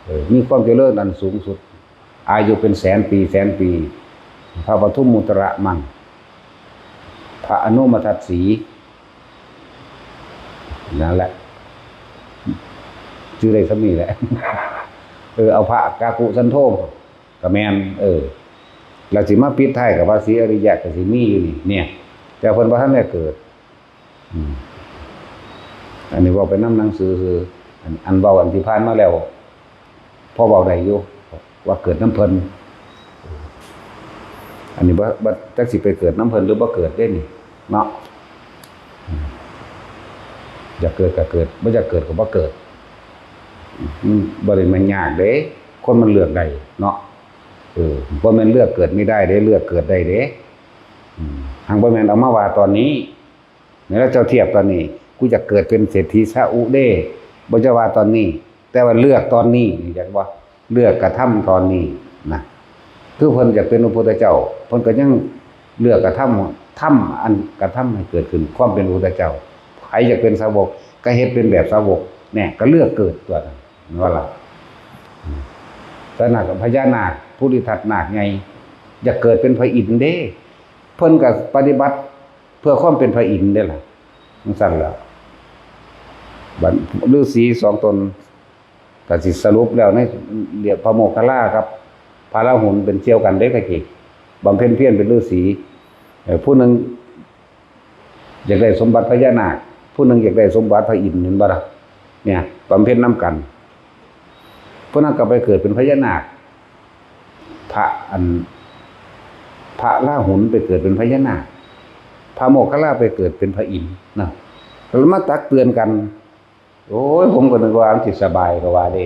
เออ มีความเจริญอันสูงสุด อายุเป็นแสนปี แสนปี พระปทุมมุตระมัง พระอนุมทัศสี นั่นแหละ ชื่อได้ส่ำนี้แหละ เออ เอาพระกากุสันโธ ก็แม่น เออ แล้วสิมาปิดท้ายกับพระศรีอริยะก็สิมีอยู่นี่ เนี่ย แต่เพิ่นบ่ทันได้เกิด อืม อันนี้เว้าไปนำหนังสือ คือ อัน อันเว้าอันที่ผ่านมาแล้ว พอเว้าได้อยู่ ว่าเกิดนำเพิ่น อันนี้บ่ บ่ จักสิไปเกิดนำเพิ่นหรือบ่เกิดเด้นี่ เนาะ อืม อยากเกิดก็เกิด บ่อยากเกิดก็บ่เกิด อืม บ่ได้แม่นยากเด้ คนมันเลือกได้เนาะ เออ บ่แม่นเลือกเกิดไม่ได้เด้ เลือกเกิดได้เด้ อืม หังบ่แม่นเอามาว่าตอนนี้ แม้ว่าเจ้าเทียบตอนนี้ กูอยากเกิดเป็นเศรษฐีซาอุเด้ บ่จะว่าตอนนี้ แต่ว่าเลือกตอนนี้นี่ อยากว่าเลือกกระทำตอนนี้นะ คือเพิ่นอยากเป็นพระพุทธเจ้า เพิ่นก็ยังเลือกกระทำ ทำอันกระทำให้เกิดขึ้นความเป็นพระพุทธเจ้า ใครอยากเป็นสาวกก็เฮ็ดเป็นแบบสาวก แน่ ก็เลือกเกิดตัวนั้น แม่นบ่ล่ะ อืม แต่นาคพญานาค ภูริทัตนาคใหญ่ อยากเกิดเป็นพระอินทร์เด้ เพิ่นก็ปฏิบัติเพื่อความเป็นพระอินทร์เด้ล่ะ จั่งซั้นล่ะ บัดฤาษีสองตน ก็สิสรุปแล้วในเรื่องพระโมคคัลลากับพระราหุลเป็นเสี่ยวกันเด้ ตะกี้บำเพ็ญเพียรเป็นฤาษี เอ่อ ผู้หนึ่งอยากได้สมบัติพญานาค ผู้หนึ่งอยากได้สมบัติพระอินทร์ เห็นบ่ล่ะ เนี่ย บำเพ็ญนำกัน ผู้นั้นก็ไปเกิดเป็นพญานาค พระอัน พระราหุลไปเกิดเป็นพญานาค พระโมคคัลลาไปเกิดเป็นพระอินทร์นะ แล้วมาตักเตือนกัน โอ้ย ผมก็นึกว่ามันสิสบายก็ว่าเด้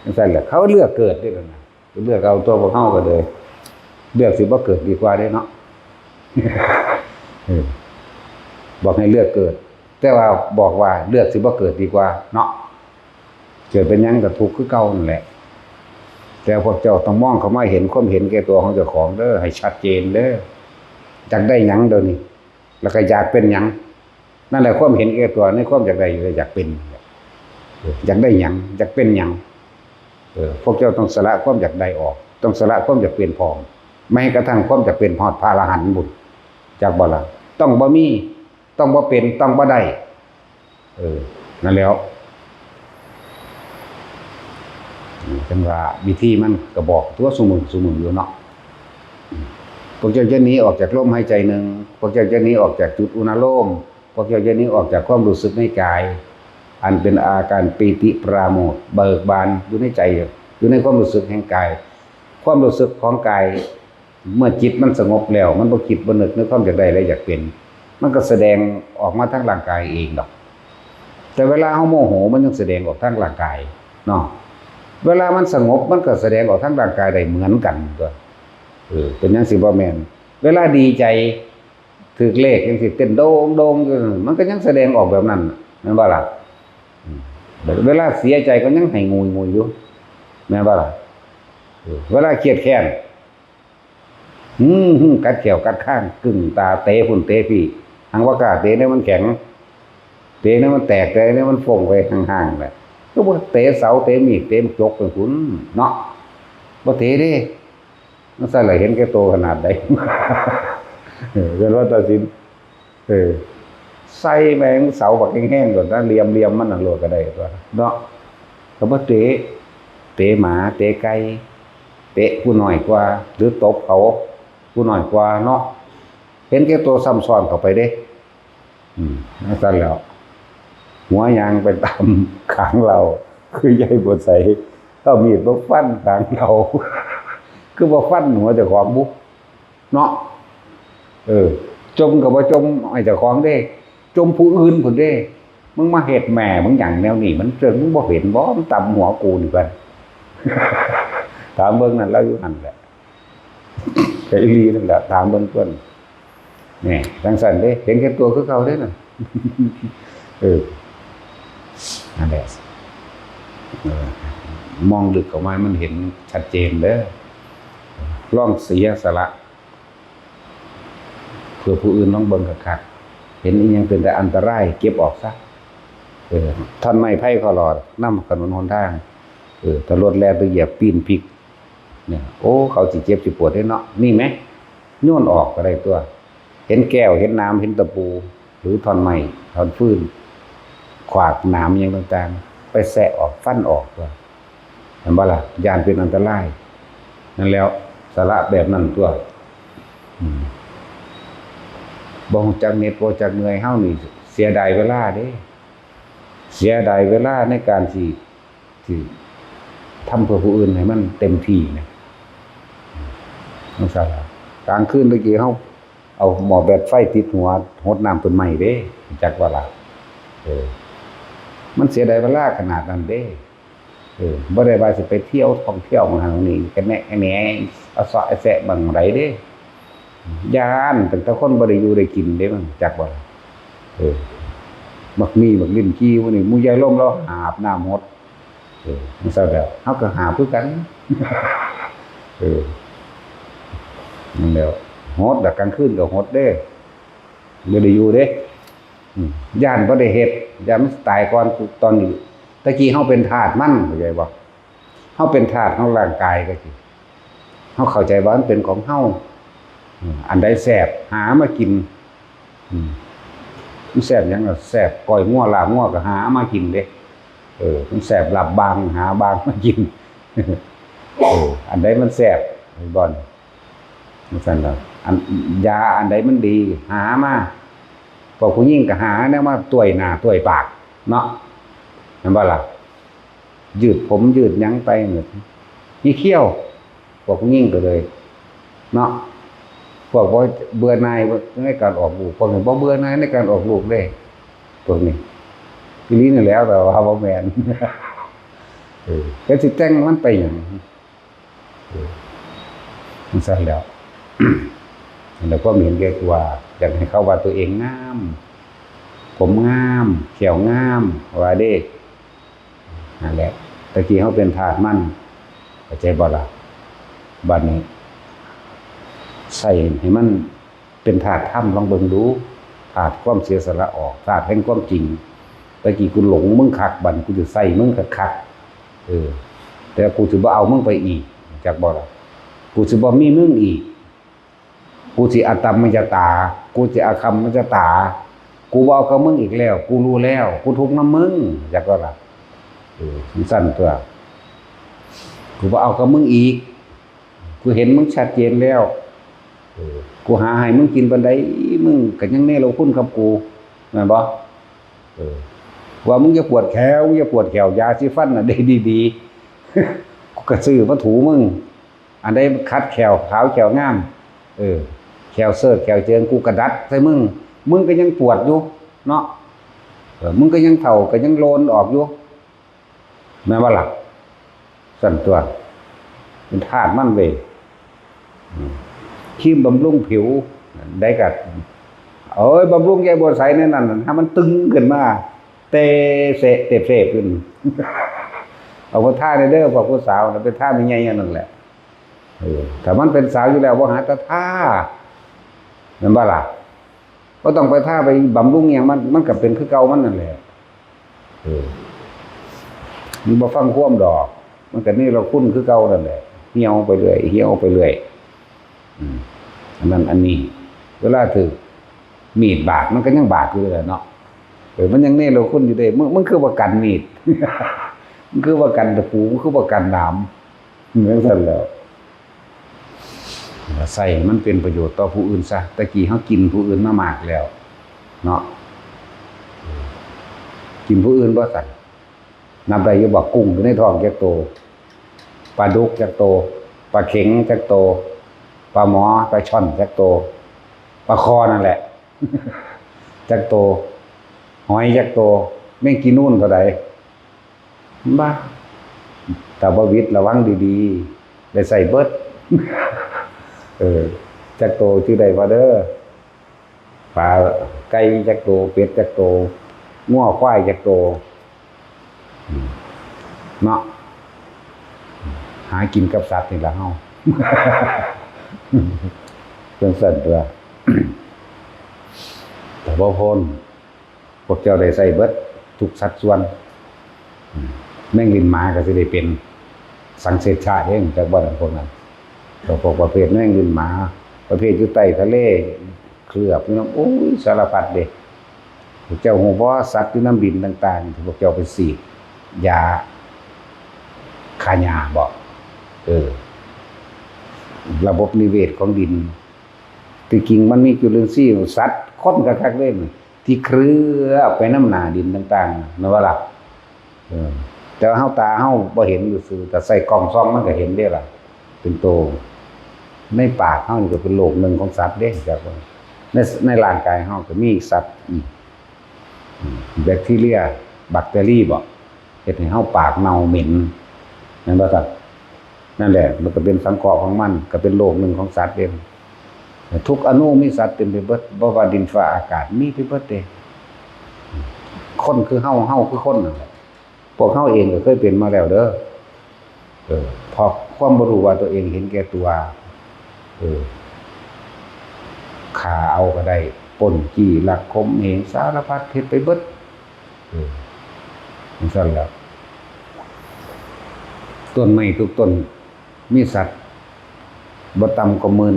จั่งซั้นแหละ เขาเลือกเกิดเด้ล่ะนะ เลือกเอาตัวพวกเฮาก็เลย เลือกสิบ่เกิดดีกว่าเด้เนาะ เออ บอกให้เลือกเกิด แต่ว่าบอกว่าเลือกสิบ่เกิดดีกว่าเนาะ เกิดเป็นหยังก็ทุกข์คือเก่านั่นแหละ แต่พวกเจ้าต้องมองเข้ามาเห็นความเห็นแก่ตัวของเจ้าของเด้อ ให้ชัดเจนเด้อ อยากได้หยังเดี๋ยวนี้ แล้วก็อยากเป็นหยัง นั่นแหละความเห็นแก่ตัว ในความอยากได้ อยากเป็น อยากได้หยัง อยากเป็นหยัง เออ พวกเจ้าต้องสละความอยากได้ออก ต้องสละความอยากเป็นพร้อม แม้กระทั่งความอยากเป็นฮอดพระอรหันต์บุญ จักบ่ล่ะ ต้องบ่มี ต้องบ่เป็น ต้องบ่ได้ เออ นั่นแหล้ว จังว่าวิธีมันก็บอกตัวซุมื้อ ซุมื้ออยู่เนาะ พวกเจ้าจะหนีออกจากลมหายใจหนึ่ง พวกเจ้าจะหนีออกจากจุดอุณาโลม พวกเจ้าจะหนีออกจากความรู้สึกในกาย อันเป็นอาการปีติปราโมทย์เบิกบานอยู่ในใจ อยู่ในความรู้สึกแห่งกาย ความรู้สึกของกาย เมื่อจิตมันสงบแล้ว มันบ่คิดบ่นึกในความอยากได้และอยากเป็น มันก็แสดงออกมาทางร่างกายเองดอก แต่เวลาเฮาโมโหมันยังแสดงออกทางร่างกายเนาะ เวลามันสงบมันก็แสดงออกทางร่างกายได้เหมือนกันตัว เออ เป็นจั่งซี้บ่แม่น เวลาดีใจ ถืกเลขจั่งซี้ เต้นโดงโดงอยู่นั่น มันก็ยังแสดงออกแบบนั้น แม่นบ่ล่ะ อืม เวลาเสียใจก็ยังไห้งุยงุยอยู่ แม่นบ่ล่ะ เออ เวลาเครียดแค้น อืม กัดแข้วกัดคาง กึ้งตา เตะพุ้นเตะพี้ หังบ่กล้าเตะแนวมันแข็ง เตะแนวมันแตก เตะแนวมันฟงไปห่างๆ แหละ ก็บ่เตะเสา เตะมีด เตะจกไปพุ้นเนาะ บ่เตะเด้ มันซั่นล่ะ เห็นแก่โตขนาดใด เออ จนว่าตัดสิน เออ ใส่แม่งเสาบักแฮงๆ โลดนะ เหลี่ยมๆ มันน่ะโลดก็ได้ตัวเนาะ ก็บ่เตะ เตะหมา เตะไก่ เตะผู้น้อยกว่า หรือตบเขา ผู้น้อยกว่าเนาะ เห็นแก่ตัวซ้ำซ้อนเข้าไปเด้ อืม จั่งซั่นแหล้ว หัวยางไปตามขางเหล้า คือใหญ่บ่ใส เอามีดมาฟันขางเหล้า คือบ่ฟันหัวเจ้าของบุ เนาะ เออ จ่มก็บ่จ่มให้เจ้าของเด้ จ่มผู้อื่นพุ้นเด้ มึงมาเฮ็ดแม่มึงหยังแนวนี้ มันเจิง มึงบ่เห็นบ่ มันตำหัวกูนี่เพิ่น ถามเบิ่งนั่น ลาวอยู่หั่นแหละ ก็อีหลีนั่นแหละ ถามเบิ่งเพิ่น นี่ จั่งซั่นเด้ เห็นแก่ตัวคือเก่าเด้นั่น เออ นั่นแหละ เออ มองลึกเข้ามามันเห็นชัดเจนเด้อ ลองเสียสละ เพื่อผู้อื่น ลองเบิ่งคักๆ เห็นอิหยังเป็นแต่อันตราย เก็บออกซะ เออ ท่อนไม้ไผ่เคาะหลอด นำถนนหนทาง เออ ถ้ารถแล่นไปเหยียบปีนพลิก เนี่ย โอ้ เขาสิเจ็บสิปวดเด้เนาะ นี่แหม โยนออกก็ได้ตัว เห็นแก้ว เห็นหนาม เห็นตะปู หรือท่อนไม้ ท่อนฟืน ขวาก หนามอิหยังต่างๆ ไปแซะออก ฟันออกตัว เห็นบ่ล่ะ ย่านเป็นอันตราย นั่นแหล้ว สละแบบนั้นตัว อืม บ่รู้จักเหน็ด บ่รู้จักเมื่อย เฮานี่เสียดายเวลาเด้ เสียดายเวลาในการสิ สิทำเพื่อผู้อื่นให้มันเต็มที่นะ จั่งซั้นล่ะ กลางคืนตะกี้เฮาเอาหม้อแบตไฟติดหัว หดน้ำต้นไม้เด้ จักว่าล่ะ เออ มันเสียดายเวลาขนาดนั้นเด้ เออ บ่ได้ว่าสิไปเที่ยวท่องเที่ยวหม่องหั้นหม่องนี้ กะแนะกะแหน เอาเซาะเอาแซะหม่องใดเด้ ย้านตั้งแต่คนบ่ได้อยู่ได้กินเด้ มันจักว่าล่ะ เออ บักหนี้บักลิ้นจี่หมู่นี้ หมู่ยายลมลาวหาบน้ำหด เออ จั่งซั้นแหล้ว เฮาก็หาบคือกัน เออ นั่นแหล้ว หดล่ะ กลางคืนก็หดเด้ บ่ได้อยู่เด้ อืม ย้านบ่ได้เฮ็ด ย้านมันตายก่อนตอนนี้ ตะกี้เฮาเป็นทาสมัน เข้าใจบ่ เฮาเป็นทาสของร่างกายตะกี้ เฮาเข้าใจว่ามันเป็นของเฮา อืม อันใดแซ่บ หามากิน อืม มันแซ่บหยังล่ะ แซ่บก้อยงัว ลาบงัวก็หามากินเด้ เออ มันแซ่บลาบบาง หาบางมากิน เออ อันใดมันแซ่บ เห็นบ่ จั่งซั้นล่ะ อัน ยาอันใดมันดี หามา พวกผู้หญิงก็หาแนวมาต้วยหน้าต้วยปากเนาะ แม่นบ่ล่ะ ยืดผมยืดหยังไปนี่ มีเขี้ยว พวกผู้หญิงก็เลย เนาะ พวกบ่เบื่อหน่ายในการออกลูก พวกนี้บ่เบื่อหน่ายในการออกลูกเด้ พวกนี้ อีหลีนี่แหล้ว แต่ว่าบ่แม่น เออ แต่สิแต่งมันไปหยัง เออ จั่งซั้นแหล้ว นั่นแหละ ความเห็นแก่ตัว อยากให้เขาว่าตัวเองงาม ผมงาม แข้วงาม ว่าเด้ นั่นแหละ ตะกี้เฮาเป็นทาสมัน เข้าใจบ่ล่ะ บัดนี้ ใส่ให้มันเป็นธาตุธรรม ลองเบิ่งดู ธาตุความเสียสละออก ธาตุแห่งความจริง ตะกี้กูหลงมึงคัก บัดนี้กูจะใส่มึงคักๆ เออ แต่กูสิบ่เอามึงไปอีก จักบ่ล่ะ กูสิบ่มีมึงอีก กูสิอตัมมัจจตา กูสิอคัมมัจจตา กูบ่เอากับมึงอีกแล้ว กูรู้แล้ว กูทุกข์นำมึง จักบ่ล่ะ เออ จั่งซั่นตัว กูบ่เอากับมึงอีก กูเห็นมึงชัดเจนแล้ว เออ กูหาให้มึงกินปานใด มึงก็ยังเนรคุณกับกู แม่นบ่ เออ ว่ามึงอย่าปวดแข้ว มึงอย่าปวดแข้ว ยาสีฟันน่ะได้ดีๆ กูก็ซื้อมาถูมึง อันใดมันขัดแข้วขาวแข้วงาม เออ แข้วเสิร์ชแข้วเจิง กูก็ดัดใส่มึง มึงก็ยังปวดอยู่เนาะ เออ มึงก็ยังเฒ่า ก็ยังโลนออกอยู่ แม่นบ่ล่ะ ซั่นตัว เป็นธาตุมันเว้ย อืม ครีมบำรุงผิว ได้กะ เอ้ย บำรุงยายบัวใสในนั้นน่ะ ให้มันตึงขึ้นมา เตะเสะเตะเสะขึ้น เอาไปทาในเด้อ พวกผู้สาวน่ะ ไปทาแม่ใหญ่อันนั้นแหละ เออ ถ้ามันเป็นสาวอยู่แล้ว บ่หาแต่ทา แม่นบ่ล่ะ บ่ต้องไปทาไปบำรุงหยังมัน มันก็เป็นคือเก่ามันนั่นแหละ เออ มันบ่ฟังความดอก มันก็เนรคุณคือเก่านั่นแหละ เหี่ยวไปเรื่อย เหี่ยวไปเรื่อย อืม อันนั้นอันนี้ เวลาถืกมีดบาด มันก็ยังบาดอยู่เลยเนาะ เออ มันยังเนรคุณอยู่เด้ มึง มึงคือบ่กันมีด มึงคือบ่กันตะปู มึงคือบ่กันหนาม จั่งซั่นแหล้ว ใส่มันเป็นประโยชน์ต่อผู้อื่นซะ แต่กี้เฮากินผู้อื่นมามากแล้ว เนาะ กินผู้อื่นบ่ซั่น นับได้อยู่บ่ กุ้งอยู่ในท้องจักโต ปลาดุกจักโต ปลาเข็งจักโต ปลาหมอ ปลาช่อนจักโต ปลาคอนั่นแหละ จักโต หอยจักโต แมงกีนูนเท่าใด บ้า ถ้าบ่หวิดระวังดีๆ ได้ใส่เบิด เออ จักโตชื่อใดว่าเด้อ ปลาไก่จักโต เป็ดจักโต งัวควายจักโต อืม เนาะ หากินกับสัตว์นี่ล่ะเฮา จั่งซั่นตัว แต่บ่พ้น พวกเจ้าได้ใส่เบิดทุกสัดส่วน อืม แมงลิ้นหมาก็สิได้เป็นสังเสชะเด้ จักบ่นั่นพวกนั้น แล้วพวกประเภทแมงลิ้นหมา ประเภทอยู่ใต้ทะเล เคลือบอยู่นำ โอ้ย สารพัดเด้ พวกเจ้าฮู้บ่ สัตว์อยู่นำดินต่างๆ ที่พวกเจ้าไปฉีดยาฆ่าหญ้าบ่ เออ ระบบนิเวศของดิน ที่จริงมันมีจุลินทรีย์ สัตว์ คนคักๆ เด้ ที่เคลือบไปนำหน้าดินต่างๆ แม่นบ่ล่ะ เออ แต่ว่าเฮา ตาเฮาบ่เห็นซื่อๆ แต่ใส่กล้องส่องมันก็เห็นเด้ล่ะ เป็นโต ในปากเฮานี่ก็เป็นโลกหนึ่งของสัตว์เด้ จักว่า ใน ในร่างกายเฮาก็มีสัตว์อีก อืม แบคทีเรีย แบคทีเรียบ่ เฮ็ดให้เฮาปากเน่าเหม็น แม่นบ่ครับ นั่นแหละ มันก็เป็นสังเคราะห์ของมัน ก็เป็นโลกหนึ่งของสัตว์เด้ ทุกอณุมีสัตว์เต็มไปเบิด บ่ว่าดินฟ้าอากาศ มีไปเบิดเด้ คนคือเฮา เฮาคือคนนั่นแหละ พวกเฮาเองก็เคยเป็นมาแล้วเด้อ เออ เพราะความบ่รู้ว่าตัวเองเห็นแก่ตัว เออ ฆ่าเอาก็ได้ ปล้นจี้ลักข่มเหง สารพัดเฮ็ดไปเบิด เออ จั่งซั่นแหละ ต้นไม้ทุกต้น มีสัตว์ บ่ต่ำกว่าหมื่น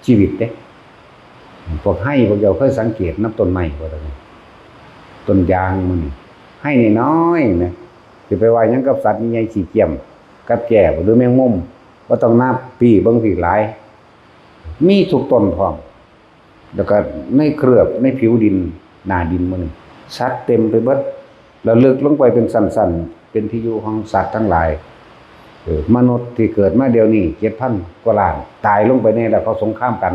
ชีวิตเด้ พวกไฮ พวกเจ้าเคยสังเกตนำต้นไม้บ่ล่ะนี่ ต้นยางหมู่นี่ ไฮน้อยๆ นะ สิไปว่าหยังกับสัตว์ใหญ่ๆ ขี้เกียม กับแจ้ หรือแมงมุม บ่ต้องนับ ปี้เบิ่งซี้หลาย มีทุกต้นพร้อม แล้วก็ในเคลือบ ในผิวดิน หน้าดินหมู่นี่ สัตว์เต็มไปเบิด แล้วลึกลงไปเป็นชั้นๆ เป็นที่อยู่ของสัตว์ทั้งหลาย เออ มนุษย์ที่เกิดมาเดี๋ยวนี้ เจ็ดพันกว่าล้าน ตายลงไปแน่แล้ว เขาสงครามกัน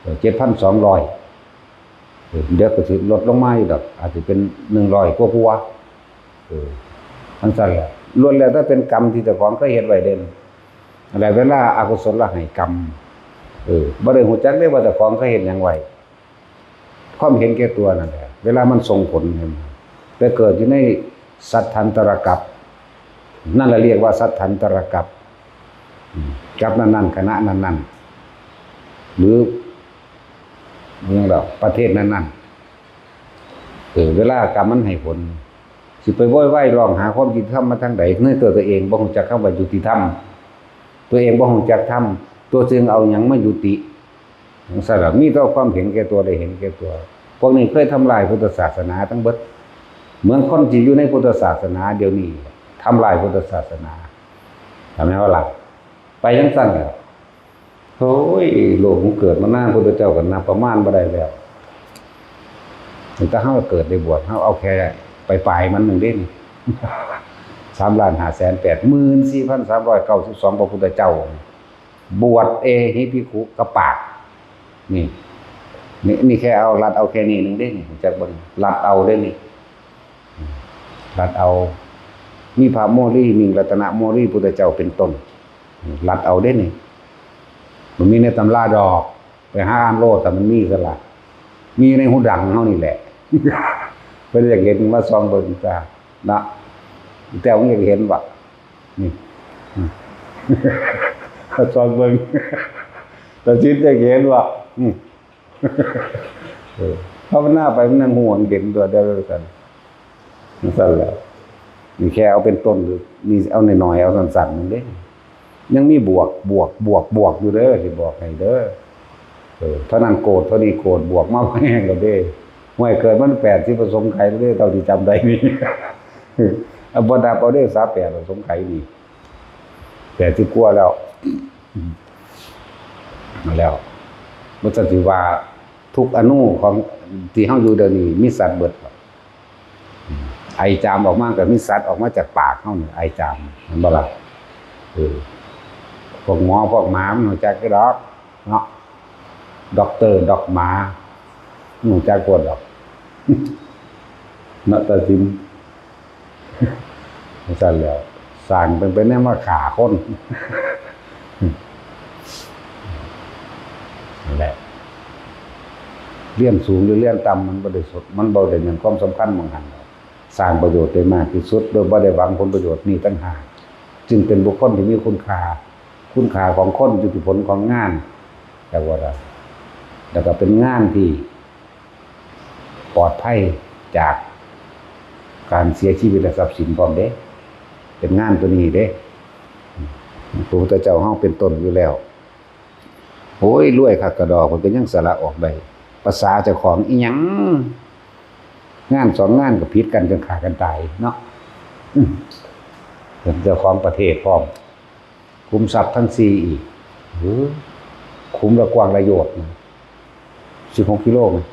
เออ เจ็ดพันสองร้อย เออ เดี๋ยวก็สิลดลงมาอยู่ดอก อาจสิเป็นหนึ่งร้อยกว่าๆ เออ จั่งซั่นแหละ ล้วนแล้วแต่เป็นกรรมที่เจ้าของเคยเฮ็ดไว้เด้ และเวลาอกุศลให้กรรม เออ บ่ได้ฮู้จักเด้ว่าเจ้าของเคยเฮ็ดหยังไว้ ความเห็นแก่ตัวนั่นแหละ เวลามันส่งผลให้มัน ไปเกิดอยู่ในสัตว์ทันตรกัป นั่นแหละเรียกว่าสัทธันตรกัป อืม กัปนั้นๆ คณะนั้นๆ หรือ อิหยังดอก ประเทศนั้นๆ เออ เวลากรรมมันให้ผล สิไปโวยวายร้องหาความยุติธรรมมาทางใด ในตัวตัวเองบ่ฮู้จักคำว่ายุติธรรม ตัวเองบ่ฮู้จักธรรม ตัวจึงเอาหยังมายุติ จั่งซั้นล่ะ มีแต่ความเห็นแก่ตัว ได้เห็นแก่ตัว พวกนี้เคยทำลายพุทธศาสนาทั้งเบิด เหมือนคนที่อยู่ในพุทธศาสนาเดี๋ยวนี้ ทำลายพุทธศาสนา ทำไมวะล่ะ ไปจั่งซั้นแหละ โอ้ย โลกมันเกิดมานาน พุทธเจ้าก็นับประมาณบ่ได้แล้ว ตั้งแต่เฮาเกิดได้บวช เฮาเอาแค่ปลายๆ มันหนึ่งเด้นี่ สามล้านห้าแสนแปดหมื่นสี่พันสามร้อยเก้าสิบสอง พระพุทธเจ้า บวชเอหิภิกขุกับปาก นี่ นี่ นี่แค่เอาลัดเอาแค่นี้หนึ่งเด้นี่ จักบ่นี่ ลัดเอาเด้นี่ ลัดเอา มีพระโมลี มิ่งรัตนโมลี พุทธเจ้าเป็นต้น ลัดเอาเด้นี่ มันมีในตำราดอก ไปหาอ่านโลด แต่มันมีกันละ มีในหูดังเฮานี่แหละ เพิ่นอยากเห็นมาส่องเบิ่งจ้า นะ แต่ว่าอยากเห็นวะ นี่ อืม ส่องเบิ่ง ตาจิตอยากเห็นวะ อืม เออ ภาวนาไปมันนั่งห่วงเห็นตัวเดียวกัน จั่งซั้นแหละ นี่แค่เอาเป็นต้น นี่เอาหน่อยๆ เอาสั้นๆ นึงเด้ ยังมีบวก บวก บวก บวกอยู่เด้อ สิบอกให้เด้อ เออ เท่านั้นโกรธ เท่านี้โกรธ บวกมาแฮงแล้วเด้ ห่วยเกิดมันแปดสิบประสงค์ไขแล้วเด้ เท่าที่จำได้นี่ เอาบ่นับเอาเด้อ สามแปดประสงค์ไขนี่ แปดสิบกว่าแล้ว อืม มาแล้ว บ่จักสิว่าทุกอณุของที่เฮาอยู่เดี๋ยวนี้มีสัตว์เบิด ไอจามออกมาก็มีสัตว์ออกมาจากปากเฮานี่ ไอจาม แม่นบ่ล่ะ เออ พวกหมอพวกหมามันรู้จักอยู่ดอก เนาะ ด็อกเตอร์ด็อกหมา มันรู้จักโพดดอก เนาะ ตาสิน จั่งซั้นแหล้ว สร้างเป็น เป็นแนวมาฆ่าคน นั่นแหละ เรียนสูงหรือเรียนต่ำมันบ่ได้สด มันบ่ได้หยังความสำคัญหม่องหั้นดอก สร้างประโยชน์ได้มากที่สุด โดยบ่ได้หวังผลประโยชน์นี่ต่างหาก จึงเป็นบุคคลที่มีคุณค่า คุณค่าของคนอยู่ที่ผลของงาน แต่ว่า แล้วก็เป็นงานที่ปลอดภัยจากการเสียชีวิตและทรัพย์สินพร้อมเด้ เป็นงานตัวนี้เด้ พระพุทธเจ้าเฮาเป็นต้นอยู่แล้ว โอ้ย รวยคักกะดอ เพิ่นก็ยังสละออกได้ ภาษาเจ้าของอีหยัง งานสองงานก็ผิดกันจนฆ่ากันตายเนาะ อืม เป็นเจ้าของประเทศพร้อม ขุมทรัพย์ทั้งสี่อีก เออ ขุมละกว้างละโยชน์นะ สิบหกกิโลนะ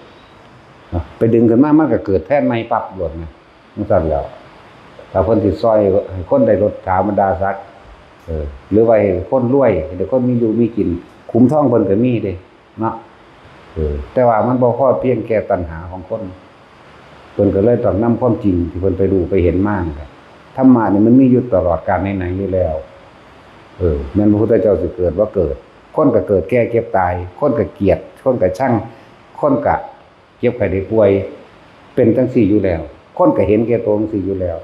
นะ ไปดึงขึ้นมา มันก็เกิดแท่นใหม่ปั๊บโลดนะ จั่งซั้นแหล้ว ถ้าเพิ่นสิซอยให้คนได้ลดถาบรรดาศักดิ์ เออ หรือว่าให้คนรวย ให้คนมีอยู่มีกิน ขุมทองเพิ่นก็มีเด้ เนาะ เออ แต่ว่ามันบ่พอเพียงแก่ตัณหาของคน เพิ่นก็เลยต้องนำความจริงที่เพิ่นไปรู้ไปเห็นมานี่แหละ ธรรมะนี่มันมีอยู่ตลอดกาลไหนๆ อยู่แล้ว เออ แม่นพระพุทธเจ้าสิเกิดบ่เกิด คนก็เกิดแก่เจ็บตาย คนก็เกลียด คนก็ชัง คนก็เจ็บไข้ได้ป่วย เป็นจั่งซี้อยู่แล้ว คนก็เห็นแก่ตัวจั่งซี้อยู่แล้ว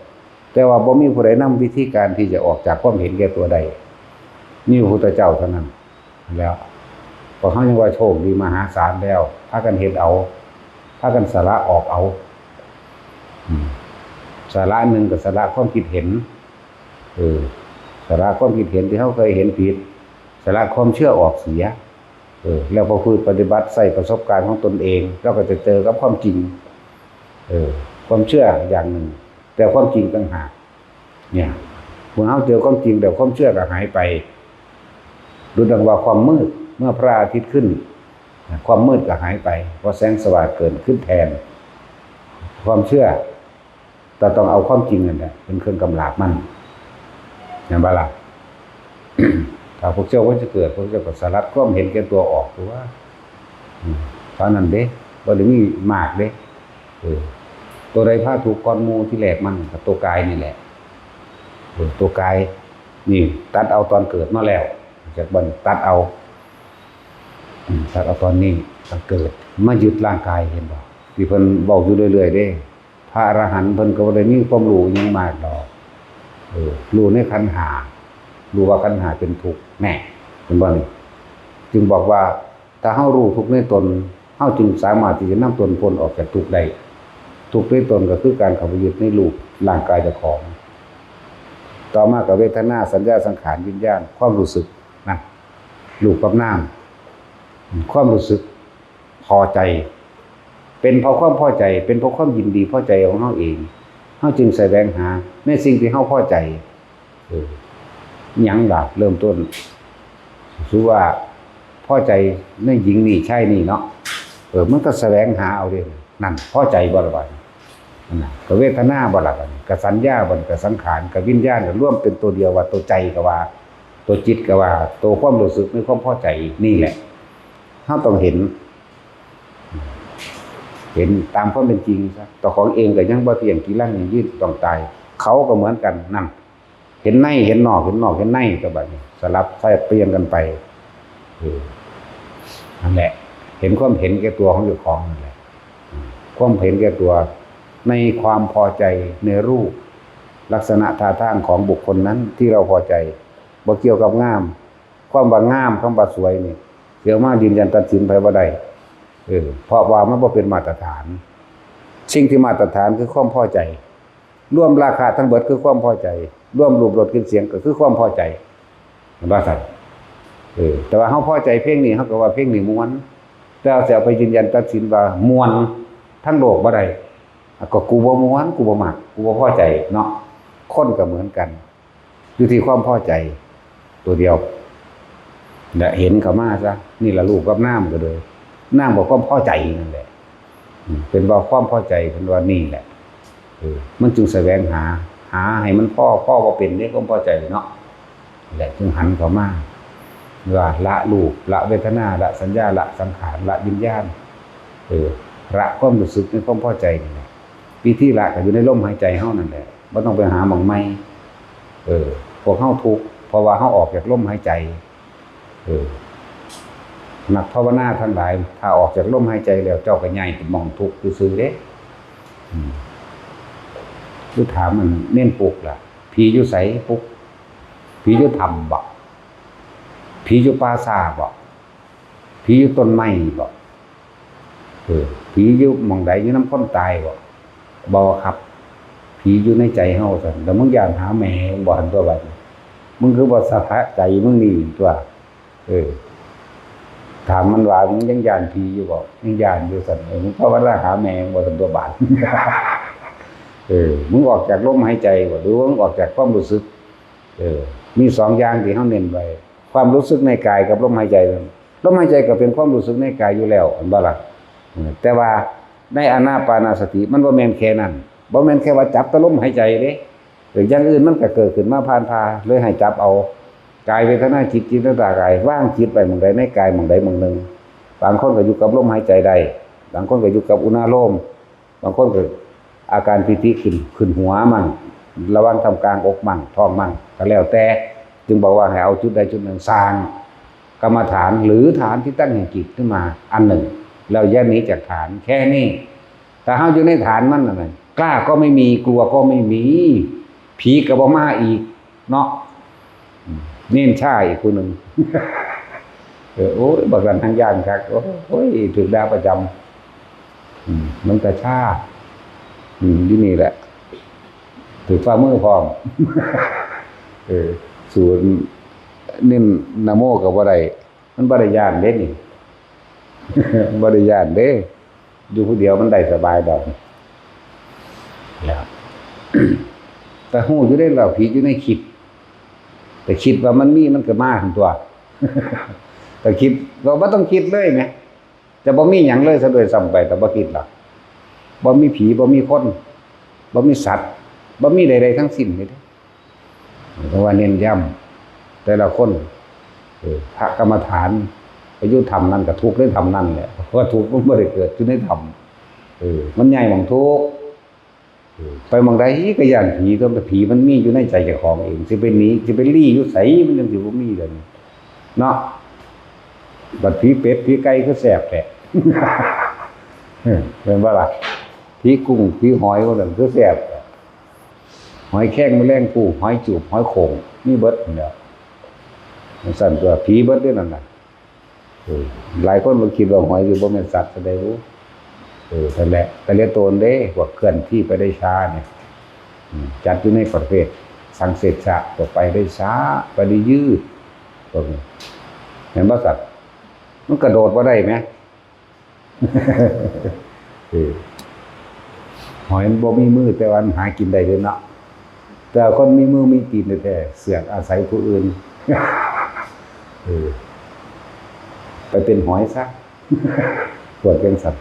แต่ว่าบ่มีผู้ใดนำวิธีการที่จะออกจากความเห็นแก่ตัวได้ มีพระพุทธเจ้าเท่านั้น แล้ว พวกเฮายังว่าโชคดีมหาศาลแล้ว พากันเฮ็ดเอา พากันสละออกเอา อืม สละหนึ่งก็สละความคิดเห็น เออ สละความคิดเห็นที่เฮาเคยเห็นผิด สละความเชื่อออกเสีย เออ แล้วประพฤติปฏิบัติใช้ประสบการณ์ของตนเอง เราก็จะเจอกับความจริง เออ ความเชื่ออย่างหนึ่ง แต่ความจริงต่างหาก เนี่ย เมื่อเฮาเจอความจริงแล้ว ความเชื่อก็หายไป ดุจดังว่าความมืด เมื่อพระอาทิตย์ขึ้น ความมืดก็หายไป เพราะแสงสว่างเกิดขึ้นแทน ความเชื่อ แต่ต้องเอาความจริงนั่นแหละเป็นเครื่องกำราบมัน เห็นบ่ล่ะ ถ้าพวกเจ้าว่าจะเกิด พวกเจ้าก็สลัดความเห็นแก่ตัวออกตัว อืม เท่านั้นเด้ บ่ได้มีมากเด้ เออ ตัวใดพาทุกข์ก่อนหมู่ที่แรกมันก็ตัวกายนี่แหละ เออ ตัวกาย นี่ตัดเอาตอนเกิดมาแล้ว จากบัดนี้ตัดเอา อืม ตัดเอาตอนนี้ ตอนเกิด มายึดร่างกาย เห็นบ่ ที่เพิ่นเว้าอยู่เรื่อยๆเด้ พระอรหันต์เพิ่นก็บ่ได้มีความรู้หยังมากดอก เออ รู้ในขันธ์ห้า รู้ว่าขันธ์ห้าเป็นทุกข์ แน่ เห็นบ่นี่ จึงบอกว่า ถ้าเฮารู้ทุกข์ในตน เฮาจึงสามารถที่จะนำตนพ้นออกจากทุกข์ได้ ทุกข์ในตนก็คือการเข้าไปยึดในรูปร่างกายเจ้าของ ต่อมาก็เวทนา สัญญา สังขาร วิญญาณ ความรู้สึกนะ รูปกับนาม ความรู้สึกพอใจ เป็นเพราะความพอใจ เป็นเพราะความยินดีพอใจของเฮาเอง เฮาจึงแสวงหาในสิ่งที่เฮาพอใจ เออ หยังล่ะ เริ่มต้น สมมุติว่าพอใจในหญิงนี่ชายนี่เนาะ เออ มันก็แสวงหาเอาเด้ นั่น พอใจบ่ล่ะบัดนี้ นั่นน่ะ ก็เวทนาบ่ล่ะบัดนี้ ก็สัญญาบ่ล่ะ ก็สังขาร ก็วิญญาณ ก็รวมเป็นตัวเดียวว่าตัวใจก็ว่า ตัวจิตก็ว่า ตัวความรู้สึกในความพอใจนี่แหละ เฮาต้องเห็น เห็นตามความเป็นจริงซะ ตัวของเองก็ยังบ่เที่ยง กิรังยั่งยืน ต้องตาย เขาก็เหมือนกัน นั่น เห็นใน เห็นนอก เห็นนอก เห็นใน ก็บัดนี้ สลับสับเปลี่ยนกันไป เออ นั่นแหละ เห็นความเห็นแก่ตัวของเจ้าของนั่นแหละ อืม ความเห็นแก่ตัว ในความพอใจในรูป ลักษณะท่าทางของบุคคลนั้นที่เราพอใจ บ่เกี่ยวกับงาม ความว่างาม คำว่าสวยนี่ สิเอามายืนยันตัดสินไผบ่ได้ เออ เพราะว่ามันบ่เป็นมาตรฐาน สิ่งที่มาตรฐานคือความพอใจ รวมราคะทั้งเบิดคือความพอใจ รวมรูป รส กลิ่น เสียงก็คือความพอใจ เห็นบ่ซั่น เออ แต่ว่าเฮาพอใจเพลงนี้ เฮาก็ว่าเพลงนี้ม่วน แต่ว่าสิเอาไปยืนยันตัดสินว่าม่วนทั้งโลกบ่ได้ อ่ะ ก็กูบ่ม่วน กูบ่มัก กูบ่พอใจเนาะ คนก็เหมือนกัน อยู่ที่ความพอใจตัวเดียว และเห็นเข้ามาซะ นี่ล่ะรูปกับนามก็เลย นามก็ความพอใจนั่นแหละ อืม เป็นว่าความพอใจ เป็นว่านี่แหละ เออ มันจึงแสวงหา หาให้มันพอ พอบ่เป็นเด้ ความพอใจเนาะ และจึงหันเข้ามา ว่าละรูป ละเวทนา ละสัญญา ละสังขาร ละวิญญาณ เออ ละความรู้สึกในความพอใจนี่แหละ วิธีละก็อยู่ในลมหายใจเฮานั่นแหละ บ่ต้องไปหาหม่องใหม่ เออ พวกเฮาทุกข์ เพราะว่าเฮาออกจากลมหายใจ เออ นักภาวนาทั้งหลาย ถ้าออกจากลมหายใจแล้ว เจ้าก็ย้ายไปหม่องทุกข์ซื่อๆเด้ อืม คือถามมันเน้นปลุกล่ะ ผีอยู่ไสปลุก ผีอยู่ถ้ำบ่ ผีอยู่ป่าช้าบ่ ผีอยู่ต้นไม้บ่ เออ ผีอยู่หม่องใด อยู่นำคนตายบ่ บ่ครับ ผีอยู่ในใจเฮาซั่น แล้วมึงย้านหาแม่มึงบ่ หั่นตัวบัดนี้ มึงคือบ่สะทะใจมึงนี่ตัว เออ ถามมันว่า มึงยังย้านผีอยู่บ่ ยังย้านอยู่ซั่น เออ มึงภาวนาหาแม่มึงบ่ ซั่นตัวบาด เออ มึงออกจากลมหายใจบ่ หรือว่ามึงออกจากความรู้สึก เออ มีสองอย่างที่เฮาเน้นไว้ ความรู้สึกในกายกับลมหายใจ ลมหายใจก็เป็นความรู้สึกในกายอยู่แล้ว เห็นบ่ล่ะ เออ แต่ว่าในอานาปานสติมันบ่แม่นแค่นั้น บ่แม่นแค่ว่าจับแต่ลมหายใจเด้ เออ อย่างอื่นมันก็เกิดขึ้นมาผ่านพา เลยให้จับเอา กายเวทนาจิต จิตเวทนากาย วางจิตไว้หม่องใดในกายหม่องใดหม่องหนึ่ง บางคนก็อยู่กับลมหายใจได้ บางคนก็อยู่กับอุณาโลม บางคนก็อาการปีติขึ้น ขึ้นหัวมั่ง ระหว่างท่ามกลางอกมั่ง ท้องมั่ง ก็แล้วแต่ จึงบอกว่าให้เอาจุดใดจุดหนึ่งสร้างกรรมฐานหรือฐานที่ตั้งแห่งจิตขึ้นมาอันหนึ่ง แล้วอย่าหนีจากฐานแค่นี้ ถ้าเฮาอยู่ในฐานมันนั่นน่ะ กล้าก็ไม่มี กลัวก็ไม่มี ผีก็บ่มาอีกเนาะ อืม เณรชาอีกผู้หนึ่ง เออ โอ้ย บักนั้นทั้งย้านคัก โอ้ย ถืกด่าประจำ อืม มันก็ชา อืม อยู่นี่แหละ ถืกฝ่ามือพร้อม เออ สูนย์เน้นนะโมก็บ่ได้ มันบ่ได้ย้านเด้นี่ บ่ได้ย้านเด้ อยู่ผู้เดียวมันได้สบายดอก แล้ว แต่ฮู้อยู่เด้ว่าผีอยู่ในคิด แต่คิดว่ามันมีมันก็มาหั่นตัว แต่คิด ก็บ่ต้องคิดเลยแหม จะบ่มีหยังเลยซะด้วยซ้ำไป แต่บ่คิดหรอก บ่มีผี บ่มีคน บ่มีสัตว์ บ่มีใดๆทั้งสิ้นนี่เด้ เพราะว่าเน้นย้ำแต่ละคน เออ พระกรรมฐานไปอยู่ถ้ำนั่นก็ทุกข์ในถ้ำนั่นแหละ เพราะว่าทุกข์มันบ่ได้เกิดอยู่ในถ้ำ เออ มันย้ายหม่องทุกข์ เออ ไปหม่องใดก็ย้านผี แต่ผีมันมีอยู่ในใจเจ้าของเอง สิไปหนี สิไปลี้อยู่ไส มันยังสิบ่มีเลย เนาะ บัดผีเป็ด ผีไก่คือแซ่บแท้ เออ แม่นบ่ล่ะ ผีกุ้ง ผีหอยพวกนั้นคือแซ่บแท้ หอยแครง แมลงภู่ หอยจูบ หอยโข่ง มีเบิดนั่นแหละ มันสั่นตัวผีเบิดเด้อนั่นน่ะ เออ หลายคนมันคิดว่าหอยคือบ่แม่นสัตว์ซะได้รู้ เออ นั่นแหละ แต่ละตนเด้ พวกเคลื่อนที่ไปได้ช้าเนี่ย อืม จัดอยู่ในประเภทสังเสชะ ตัวไปได้ช้า ไปได้ยืด พวกนี้ เห็นบ่สัตว์ มันกระโดดบ่ได้ไหม เออ หอยมันบ่มีมือ แต่ว่ามันหากินได้เด้อเนาะ แต่คนมีมือมีตีนแท้ๆ เสือกอาศัยผู้อื่น เออ ไปเป็นหอยซะ พวกจังซั่น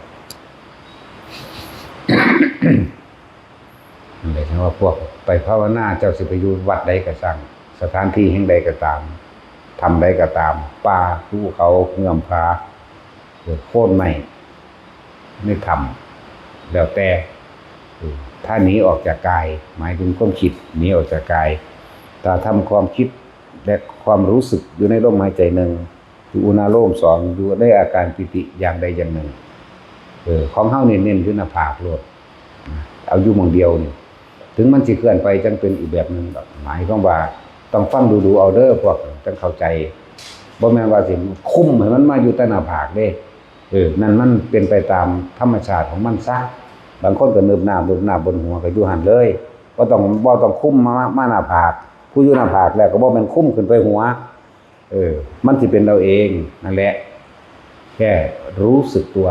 นั่นแหละ ว่าพวกไปภาวนา เจ้าสิไปอยู่วัดใดก็ช่าง สถานที่แห่งใดก็ตาม ถ้ำใดก็ตาม ป่า ภูเขา เงื้อมผา เออ โคนไม้ ในถ้ำ แล้วแต่ เออ ถ้าหนีออกจากกาย หมายถึงความคิด หนีออกจากกาย ถ้าทำความคิดและความรู้สึกอยู่ในลมหายใจหนึ่ง อยู่อุณาโลมสอง อยู่ในอาการปีติอย่างใดอย่างหนึ่ง เออ ของเฮานี่เน้นอยู่หน้าผากโลด เอาอยู่หม่องเดียวนี่ ถึงมันสิเคลื่อนไปจังเป็นอีกแบบหนึ่งดอก หมายความว่าต้องฟังดูๆเอาเด้อพวก จังเข้าใจ บ่แม่นว่าสิคุมให้มันมาอยู่แต่หน้าผากเด้ เออ นั่นมันเป็นไปตามธรรมชาติของมันซะ บางคนก็เนิบนาบเนิบนาบบนหัวก็อยู่หั่นเลย บ่ต้อง บ่ต้องคุมมา มาหน้าผาก ผู้อยู่หน้าผากแล้วก็บ่แม่นคุมขึ้นไปหัว เออ มันสิเป็นเอาเองนั่นแหละ แค่รู้สึกตัว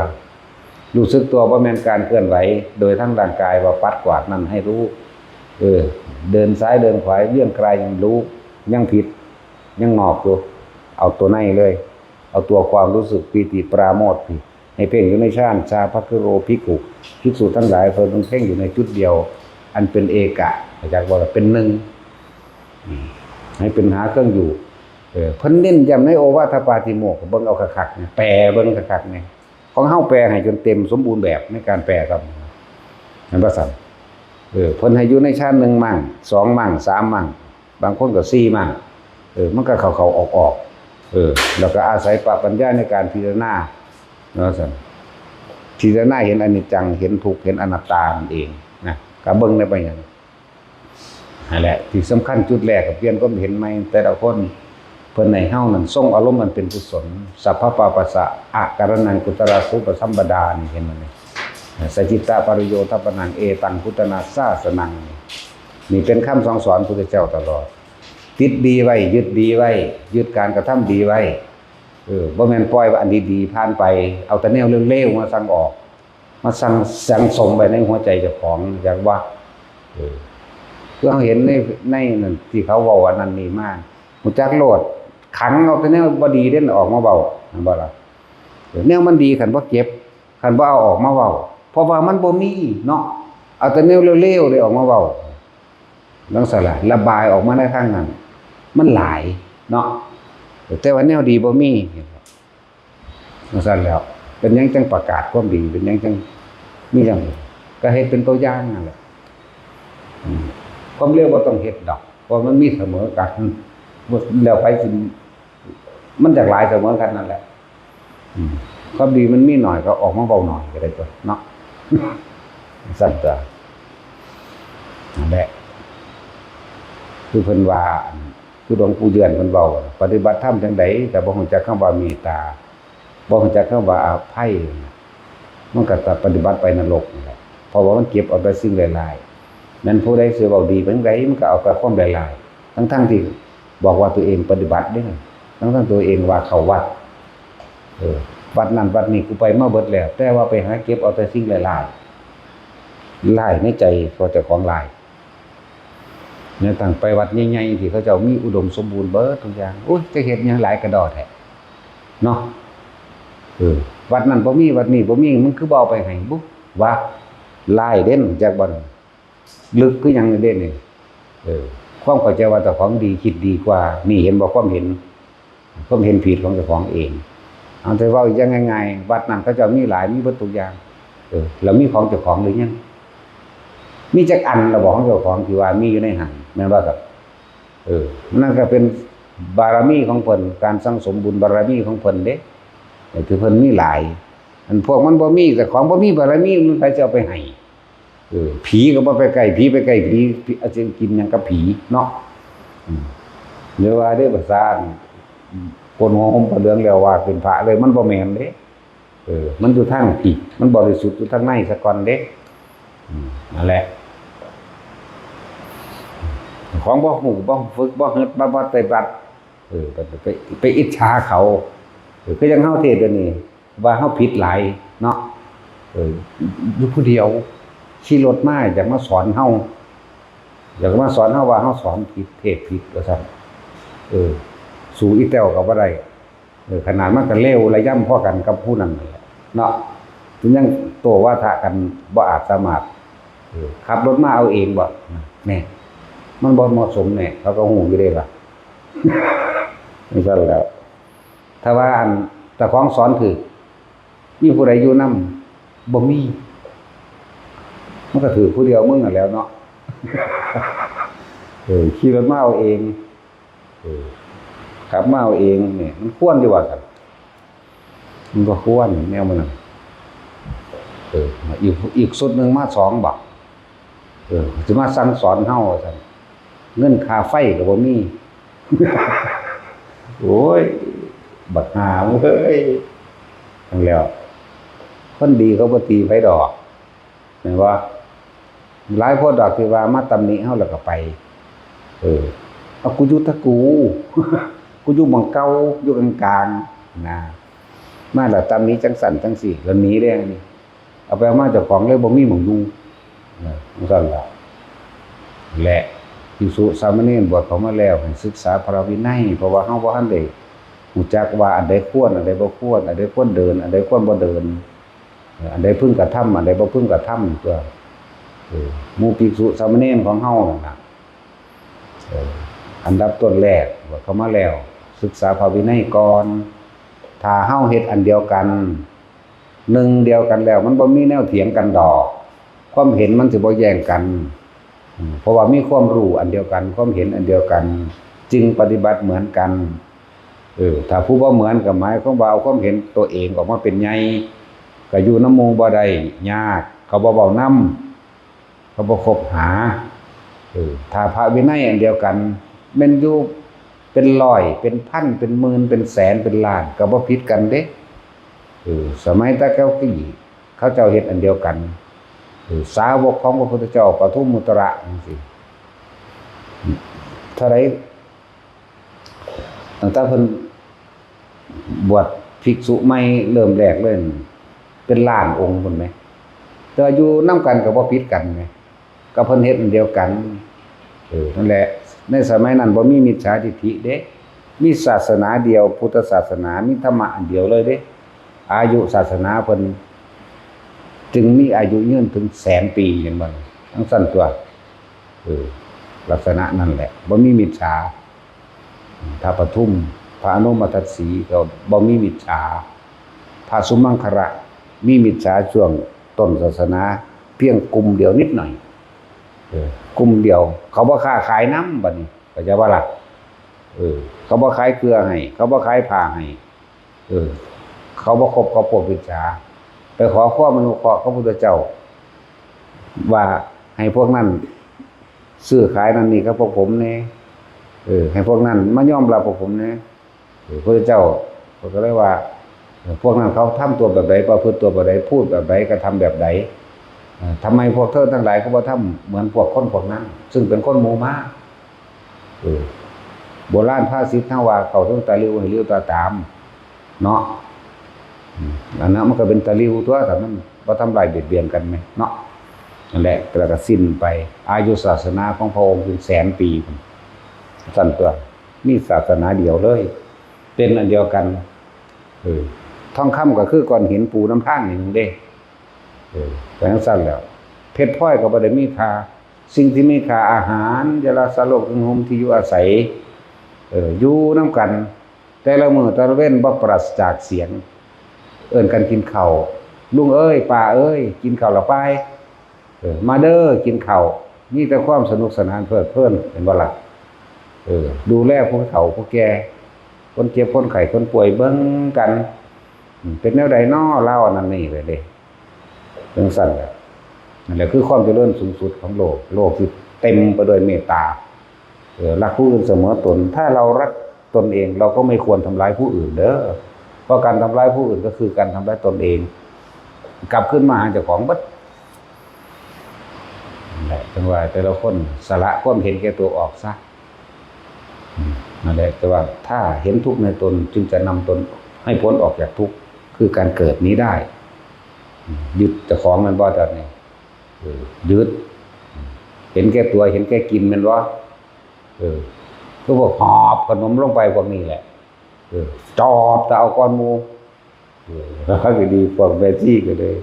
รู้สึกตัวบ่แม่นการเคลื่อนไหวโดยทั้งร่างกาย ว่าปัดกวาดนั่นให้รู้ เออ เดินซ้ายเดินขวา เยื่องไกลยังรู้ ยังผิด ยังนอกอยู่ เอาตัวในเลย เอาตัวความรู้สึกปีติปราโมทย์นี่ ให้เพ่งอยู่ในฌาน สาภะคะโรภิกขุ ภิกษุทั้งหลาย เพิ่นเพ่งอยู่ในจุดเดียว อันเป็นเอกะ จากว่าเป็นหนึ่ง อืม ให้เป็นหาเครื่องอยู่ เออ เพิ่นเน้นย้ำในโอวาทปาติโมกข์ เบิ่งเอาคักๆเนี่ย แปลเบิ่งคักๆเนี่ย ของเฮาแปลให้จนเต็มสมบูรณ์แบบในการแปลครับ เห็นบ่ซั่น เออ เพิ่นให้อยู่ในฌานหนึ่งมั่ง สองมั่ง สามมั่ง บางคนก็สี่มั่ง เออ มันก็เข้าๆออกๆ เออ แล้วก็อาศัยปัญญาในการพิจารณา เนาะซั่น พิจารณาเห็นอนิจจัง เห็นทุกข์ เห็นอนัตตานั่นเองนะ ก็เบิ่งได้ไปหยัง นั่นแหละ ที่สำคัญจุดแรกก็เปลี่ยนความเห็นใหม่ แต่ละคน เพิ่นให้เฮานั่นทรงอารมณ์อันเป็นกุศล สัพพะปาปัสสะอะการะณัง กุศลาสุปสัมปดานี่ เห็นบ่นี่ สัจจิตะปริโยทปนัง เอตังพุทธนาสาสนัง นี่เป็นคำสั่งสอนพุทธเจ้าตลอด ติดดีไว้ ยึดดีไว้ ยึดการกระทำดีไว้ เออ บ่แม่นปล่อยว่าอันดีๆผ่านไป เอาแต่แนวเลวๆมาสั่งออก มาสั่ง สั่งสมไว้ในหัวใจเจ้าของ อยากว่า เออ คือเฮาเห็นใน ในนั่นที่เขาเว้าอันนั้นนี่มา รู้จักโลด ขังเอาแต่แนวบ่ดีเด่นออกมาเว้า แม่นบ่ล่ะ เออ แนวมันดีคันบ่เก็บ คันบ่เอาออกมาเว้า เพราะว่ามันบ่มีเนาะ เอาแต่แนวเลวๆเลยออกมาเว้า จั่งซั้นล่ะ ระบายออกมาในทางนั้น มันหลายเนาะ แต่ว่าแนวดีบ่มี จั่งซั้นแล้ว เป็นหยังจั่งประกาศความดี เป็นหยังจั่งมีจั่ง ก็เฮ็ดเป็นตัวอย่างนั่นแหละ อืม ความเลวบ่ต้องเฮ็ดดอก เพราะมันมีเสมอกัน แล้วไปสิ มันจักหลายเสมอกันนั่นแหละ อืม ความดีมันมีหน่อยก็ออกมาเว้าหน่อยก็ได้ตั๊วเนาะ ซั่นตั๊ว นั่นแหละ คือเพิ่นว่า คือหลวงปู่เดือนเพิ่นเว้า ปฏิบัติธรรมจั่งใด แต่บ่รู้จักคำว่าเมตตา บ่รู้จักคำว่าอภัย มันก็จะปฏิบัติไปนรกนั่นแหละ เพราะว่ามันเก็บเอาแต่สิ่งร้ายๆ แม่นผู้ใดสิเว้าดีปานใด มันก็เอาแต่ความร้ายๆ ทั้งๆที่บอกว่าตัวเองปฏิบัติเด้ ทั้งๆตัวเองว่าเข้าวัด เออ วัดนั่นวัดนี้กูไปมาเบิดแล้ว แต่ว่าไปหาเก็บเอาแต่สิ่งร้ายๆ ร้ายในใจของเจ้าของร้าย เนี่ย ตั้งไปวัดใหญ่ๆ ที่เขาเจ้ามีอุดมสมบูรณ์เบิดทุกอย่าง โอ้ย จะเฮ็ดหยังหลายกระดอแท้ เนาะ เออ วัดนั่นบ่มี วัดนี้บ่มี มึงคือบ่เอาไปให้บุ ว่า ร้ายเด่น จักบ่ ลึกคือหยังเด่นนี่ เออ ความเข้าใจว่าเจ้าของดี คิดดีกว่า นี่ เห็นบ่ ความเห็น ความเห็นผิดของเจ้าของเอง เอาแต่เว้าอย่างง่ายๆ วัดนั่นเขาเจ้ามีหลาย มีเบิดทุกอย่าง เออ แล้วมีของเจ้าของหรือยัง มีจักอันละบ่ของเจ้าของที่ว่ามีอยู่ในหั่น แม่นบ่ครับ เออ นั่นก็เป็นบารมีของเพิ่น การสั่งสมบุญบารมีของเพิ่นเด้ เออ ที่เพิ่นมีหลาย อันพวกมันบ่มี แต่ของบ่มีบารมี มันไผสิเอาไปให้ เออ ผีก็บ่ไปใกล้ผี ไปใกล้ผี ผีอาจจะกินหยังกับผีเนาะ อืม หรือว่าเด้อ ภาษา อืม โกนหัวห่มผ้าเหลืองแล้วว่าเป็นพระเลย มันบ่แม่นเด้ เออ มันอยู่ทางผี มันบริสุทธิ์อยู่ทางในซะก่อนเด้ อืม นั่นแหละ ของบ่ฮู้ บ่ฝึก บ่เฮ็ด บ่ปฏิบัติ เออ ไป ไป ไปอิจฉาเขา เออ คือจั่งเฮาเทศน์เดี๋ยวนี้ ว่าเฮาผิดหลายเนาะ เออ อยู่ผู้เดียว ขี่รถมาอยากมาสอนเฮา อยากมาสอนเฮาว่าเฮาสอนผิด เทศน์ผิด ว่าซั่น เออ สู้อีแต้วก็บ่ได้ เออ ขนาดมันก็เลวระยำพอกันกับผู้นั้นนั่นแหละเนาะ มันยังโต้วาทะกันบ่อาจสามารถ เออ ขับรถมาเอาเองบ่ แน่ มันบ่เหมาะสมแน่ เขาก็ฮู้อยู่เด้ล่ะ จั่งซั่นแหล้ว ถ้าว่าอันเจ้าของสอนถืก มีผู้ใดอยู่นำ บ่มี มันก็ถืกผู้เดียวมึงนั่นแหล้วเนาะ เออ ขี่รถมาเอาเอง เออ ขับมาเอาเองเนี่ย มันควรอยู่ว่าซั่น มันก็ควรแนวมันนั่น เออ อีก อีกชุดหนึ่งมาสองบ่ เออ สิมาสั่งสอนเฮาว่าซั่น เงินค่าไฟก็บ่มี โอ้ย บักห่ามึงเอ้ย นั่นแหล้ว คนดีเขาบ่ตีไผดอก แม่นบ่ หลายคนดอกที่ว่ามาตำหนิเฮาแล้วก็ไป เออ เอา กูอยู่แต่กู กูอยู่หม่องเก่า อยู่กลางๆ นะ มาแล้วตำหนิจั่งซั่นจั่งซี้ แล้วหนีเด้ นี่ เอาไปเอามาเจ้าของเลยบ่มีหม่องอยู่ เออ จั่งซั่นล่ะ และภิกษุสามเณรบวชเข้ามาแล้วให้ศึกษาพระวินัย เพราะว่าเฮาบ่ทันได้รู้จักว่าอันใดควร อันใดบ่ควร อันใดควรเดิน อันใดควรบ่เดิน เออ อันใดพึงกระทำ อันใดบ่พึงกระทำ ตัว เออ หมู่ภิกษุสามเณรของเฮานั่นน่ะ เออ อันดับต้นแรกบวชเข้ามาแล้ว ศึกษาพระวินัยก่อน ถ้าเฮาเฮ็ดอันเดียวกัน หนึ่งเดียวกันแล้ว มันบ่มีแนวเถียงกันดอก ความเห็นมันสิบ่แย้งกัน อืม เพราะว่ามีความรู้อันเดียวกัน ความเห็นอันเดียวกัน จึงปฏิบัติเหมือนกัน เออ ถ้าผู้บ่เหมือนก็หมายความว่าเอาความเห็นตัวเองออกมาเป็นใหญ่ ก็อยู่นำหมู่บ่ได้ ยาก เขาบ่เว้านำ เขาบ่คบหา เออ ถ้าพระวินัยอันเดียวกัน แม่นอยู่เป็นร้อย เป็นพัน เป็นหมื่น เป็นแสน เป็นล้าน ก็บ่ผิดกันเด้ เออ สมัยแต่เก่ากี้ เขาเจ้าเฮ็ดอันเดียวกัน เออ สาวกของพระพุทธเจ้าปทุมมุตระจั่งซี้ เท่าใด ตั้งแต่เพิ่นบวชภิกษุใหม่เริ่มแรกเลย เป็นล้านองค์พุ้นแหม แต่ว่าอยู่นำกันก็บ่ผิดกันแหม ก็เพิ่นเฮ็ดอันเดียวกัน เออ นั่นแหละ ในสมัยนั้นบ่มีมิจฉาทิฏฐิเด้ มีศาสนาเดียว พุทธศาสนา มีธรรมะอันเดียวเลยเด้ อายุศาสนาเพิ่นจึงมีอายุยืนถึงแสนปี เห็นบ่ จั่งซั่นตัว เออ ลักษณะนั่นแหละ บ่มีมิจฉา พระปทุม พระอนุมทัศสีก็บ่มีมิจฉา พระสุมังคละมีมิจฉาช่วงต้นศาสนา เพียงกลุ่มเดียวนิดหน่อย เออ กลุ่มเดียว เขาบ่ค้าขายนำ บัดนี้ เข้าใจบ่ล่ะ เออ เขาบ่ขายเกลือให้ เขาบ่ขายผ้าให้ เออ เขาบ่คบกับพวกมิจฉา ไปขอความอนุเคราะห์กับพระพุทธเจ้า ว่าให้พวกนั้นซื้อขายนั่นนี่กับพวกผมแหน่ เออ ให้พวกนั้นมายอมรับพวกผมแหน่ เออ พระพุทธเจ้าก็เลยว่า เออ พวกนั้นเขาทำตัวแบบใด ประพฤติตัวแบบใด พูดแบบใด กระทำแบบใด เออ ทำไมพวกเธอทั้งหลายก็บ่ทำเหมือนพวกคนพวกนั้น ซึ่งเป็นคนหมู่มาก เออ โบราณภาษิตเฮาว่า เข้าถึงตาหลิ่วให้หลิ่วตาตาม เนาะ อืม อันนั้นมันก็เป็นตาหลิ่วตัว ถ้ามันบ่ทำลายเบียดเบียนกันแหมเนาะ นั่นแหละ แล้วก็สิ้นไป อายุศาสนาของพระองค์เป็นแสนปีพุ้น ซั่นตัว มีศาสนาเดียวเลย เป็นอันเดียวกัน เออ ทองคำก็คือก้อนหินปูนำทางนี่หนึ่งเด้ เออ เป็นจั่งซั่นแหล้ว เพชรพลอยก็บ่ได้มีค่า สิ่งที่มีค่า อาหาร ยารักษาโรค เครื่องห่ม ที่อยู่อาศัย เออ อยู่นำกัน แต่ละมื้อแต่ละเว็นบ่ปราศจากเสียง เอิ้นกันกินข้าว ลุงเอ้ย ป้าเอ้ย กินข้าวแล้วไป เออ มาเด้อ กินข้าว มีแต่ความสนุกสนานเพลิดเพลิน เห็นบ่ล่ะ เออ ดูแลผู้เฒ่าผู้แก่ คนเจ็บคนไข้คนป่วยเบิ่งกัน อืม เป็นแนวใดน้อ ลาวอันนั้นนี่เลยเด้ จั่งซั่นแหละ นั่นแหละคือความเจริญสูงสุดของโลก โลกที่เต็มไปด้วยเมตตา เออ รักผู้อื่นเสมอตน ถ้าเรารักตนเอง เราก็ไม่ควรทำร้ายผู้อื่นเด้อ เพราะการทำร้ายผู้อื่นก็คือการทำร้ายตนเอง กลับขึ้นมาหาเจ้าของเบิด นั่นแหละ จังว่าแต่ละคนสละความเห็นแก่ตัวออกซะ อืม นั่นแหละ แต่ว่าถ้าเห็นทุกข์ในตนจึงจะนำตนให้พ้นออกจากทุกข์ คือการเกิดนี้ได้ อืม ยึดเจ้าของมันบ่ตอนนี้ เออ ยึด เห็นแก่ตัว เห็นแก่กินแม่นบ่ เออ คือพวกหอบขนมลงไปพวกนี้แหละ เออ จอบแต่เอาก้อนหมู่ เออ แล้วก็ดี พวกแม่ชีก็เลย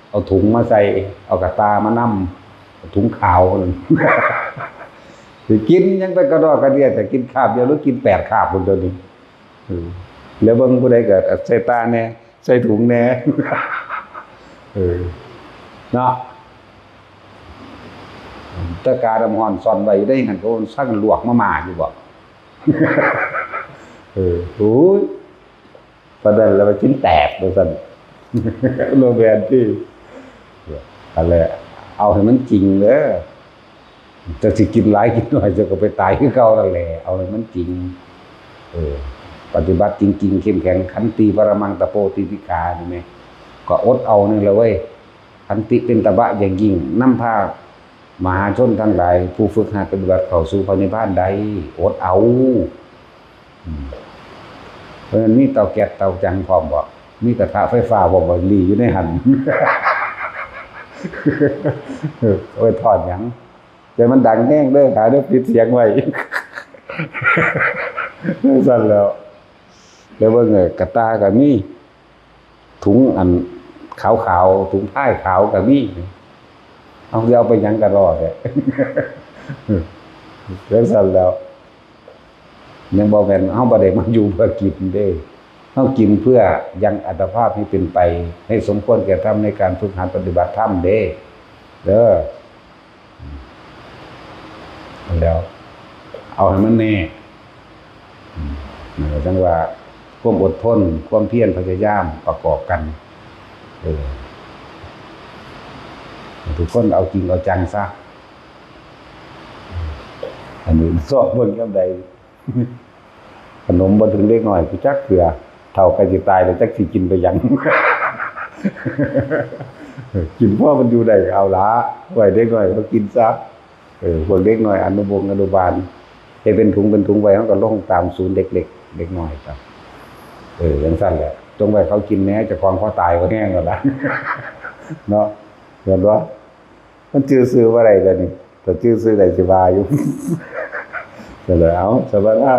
เอาถุงมาใส่ เอากระตามานำ ถุงขาวนั่น สิกินยังไปกระดอกกระเดีย แต่กินคาบเดียวหรือกินแปดคาบพุ้นตัวนี้ เออ แล้วเบิ่งผู้ใดก็ใส่ตาแน่ ใส่ถุงแน่ เออ เนาะ แต่กาน้ำร้อนซ่อนไว้อยู่ได้หั่น ก็ซักลวกมาม่าอยู่บ่ เออ โอ้ย ปานนั้นแล้วว่ากินแตกว่าซั่น โลแมนที่ นั่นแหละ เอาให้มันจริงเด้อ จะสิกินหลายกินน้อย จะก็ไปตายคือเก่านั่นแหละ เอาให้มันจริง เออ ปฏิบัติจริงๆ เข้มแข็ง ขันติปรมังตะโปติติขา นี่แหม ก็อดเอานี่แหละเว้ย ขันติเป็นตบะอย่างยิ่ง นำพามหาชนทั้งหลาย ผู้ฝึกหัดปฏิบัติเข้าสู่พระนิพพานได้ อดเอา อืม เพราะฉะนั้นมีเตาแก๊สเตาจังพร้อมบ่ มีกระทะไฟฟ้าพร้อมบ่ หลีอยู่ในหั่น เอาไว้ทอดหยัง แต่มันดังแฮงเด้อ หาเด้อ ปิดเสียงไว้ ซั่นแล้ว แล้วเบิ่ง เออ กระต่าก็มี ถุงอันขาวๆ ถุงพายขาวก็มี เอาสิเอาไปหยังกะรอแท้ จั่งซั่นแล้ว ยังบ่แม่น เฮาบ่ได้มาอยู่เพื่อกินเด้ เฮากินเพื่อยังอัตภาพให้เป็นไป ให้สมควรแก่ธรรมในการฝึกหัดปฏิบัติธรรมเด้ เด้อ แล้ว เอาให้มันแน่ อืม นั่นก็จั่งว่าความอดทน ความเพียรพยายามประกอบกัน เออ ทุกคนเอาจริงเอาจังซะ อันนี้สอบเบิ่งยามใด ขนมบ่ถึงเด็กน้อยกูจักเทื่อ เฒ่าใกล้สิตายแล้วจักสิกินไปหยัง กินพอมันอยู่ได้ก็เอาละ ไว้เด็กน้อยเขากินซะ เออ พวกเด็กน้อยอนุบงอนุบาล เฮ็ดเป็นถุงเป็นถุงไว้ เขาก็ลงตามศูนย์เด็กเล็ก เด็กน้อยครับ เออ จั่งซั่นแหละ จงไว้เขากินแหน่ เจ้าของพอตายก็แห้งแล้วล่ะ เนาะ เห็นบ่ มันจื่อซื่อบ่ได้เดี๋ยวนี้ ถ้าจื่อซื่อได้สิว่าอยู่ ก็เลยเอา สวัสดี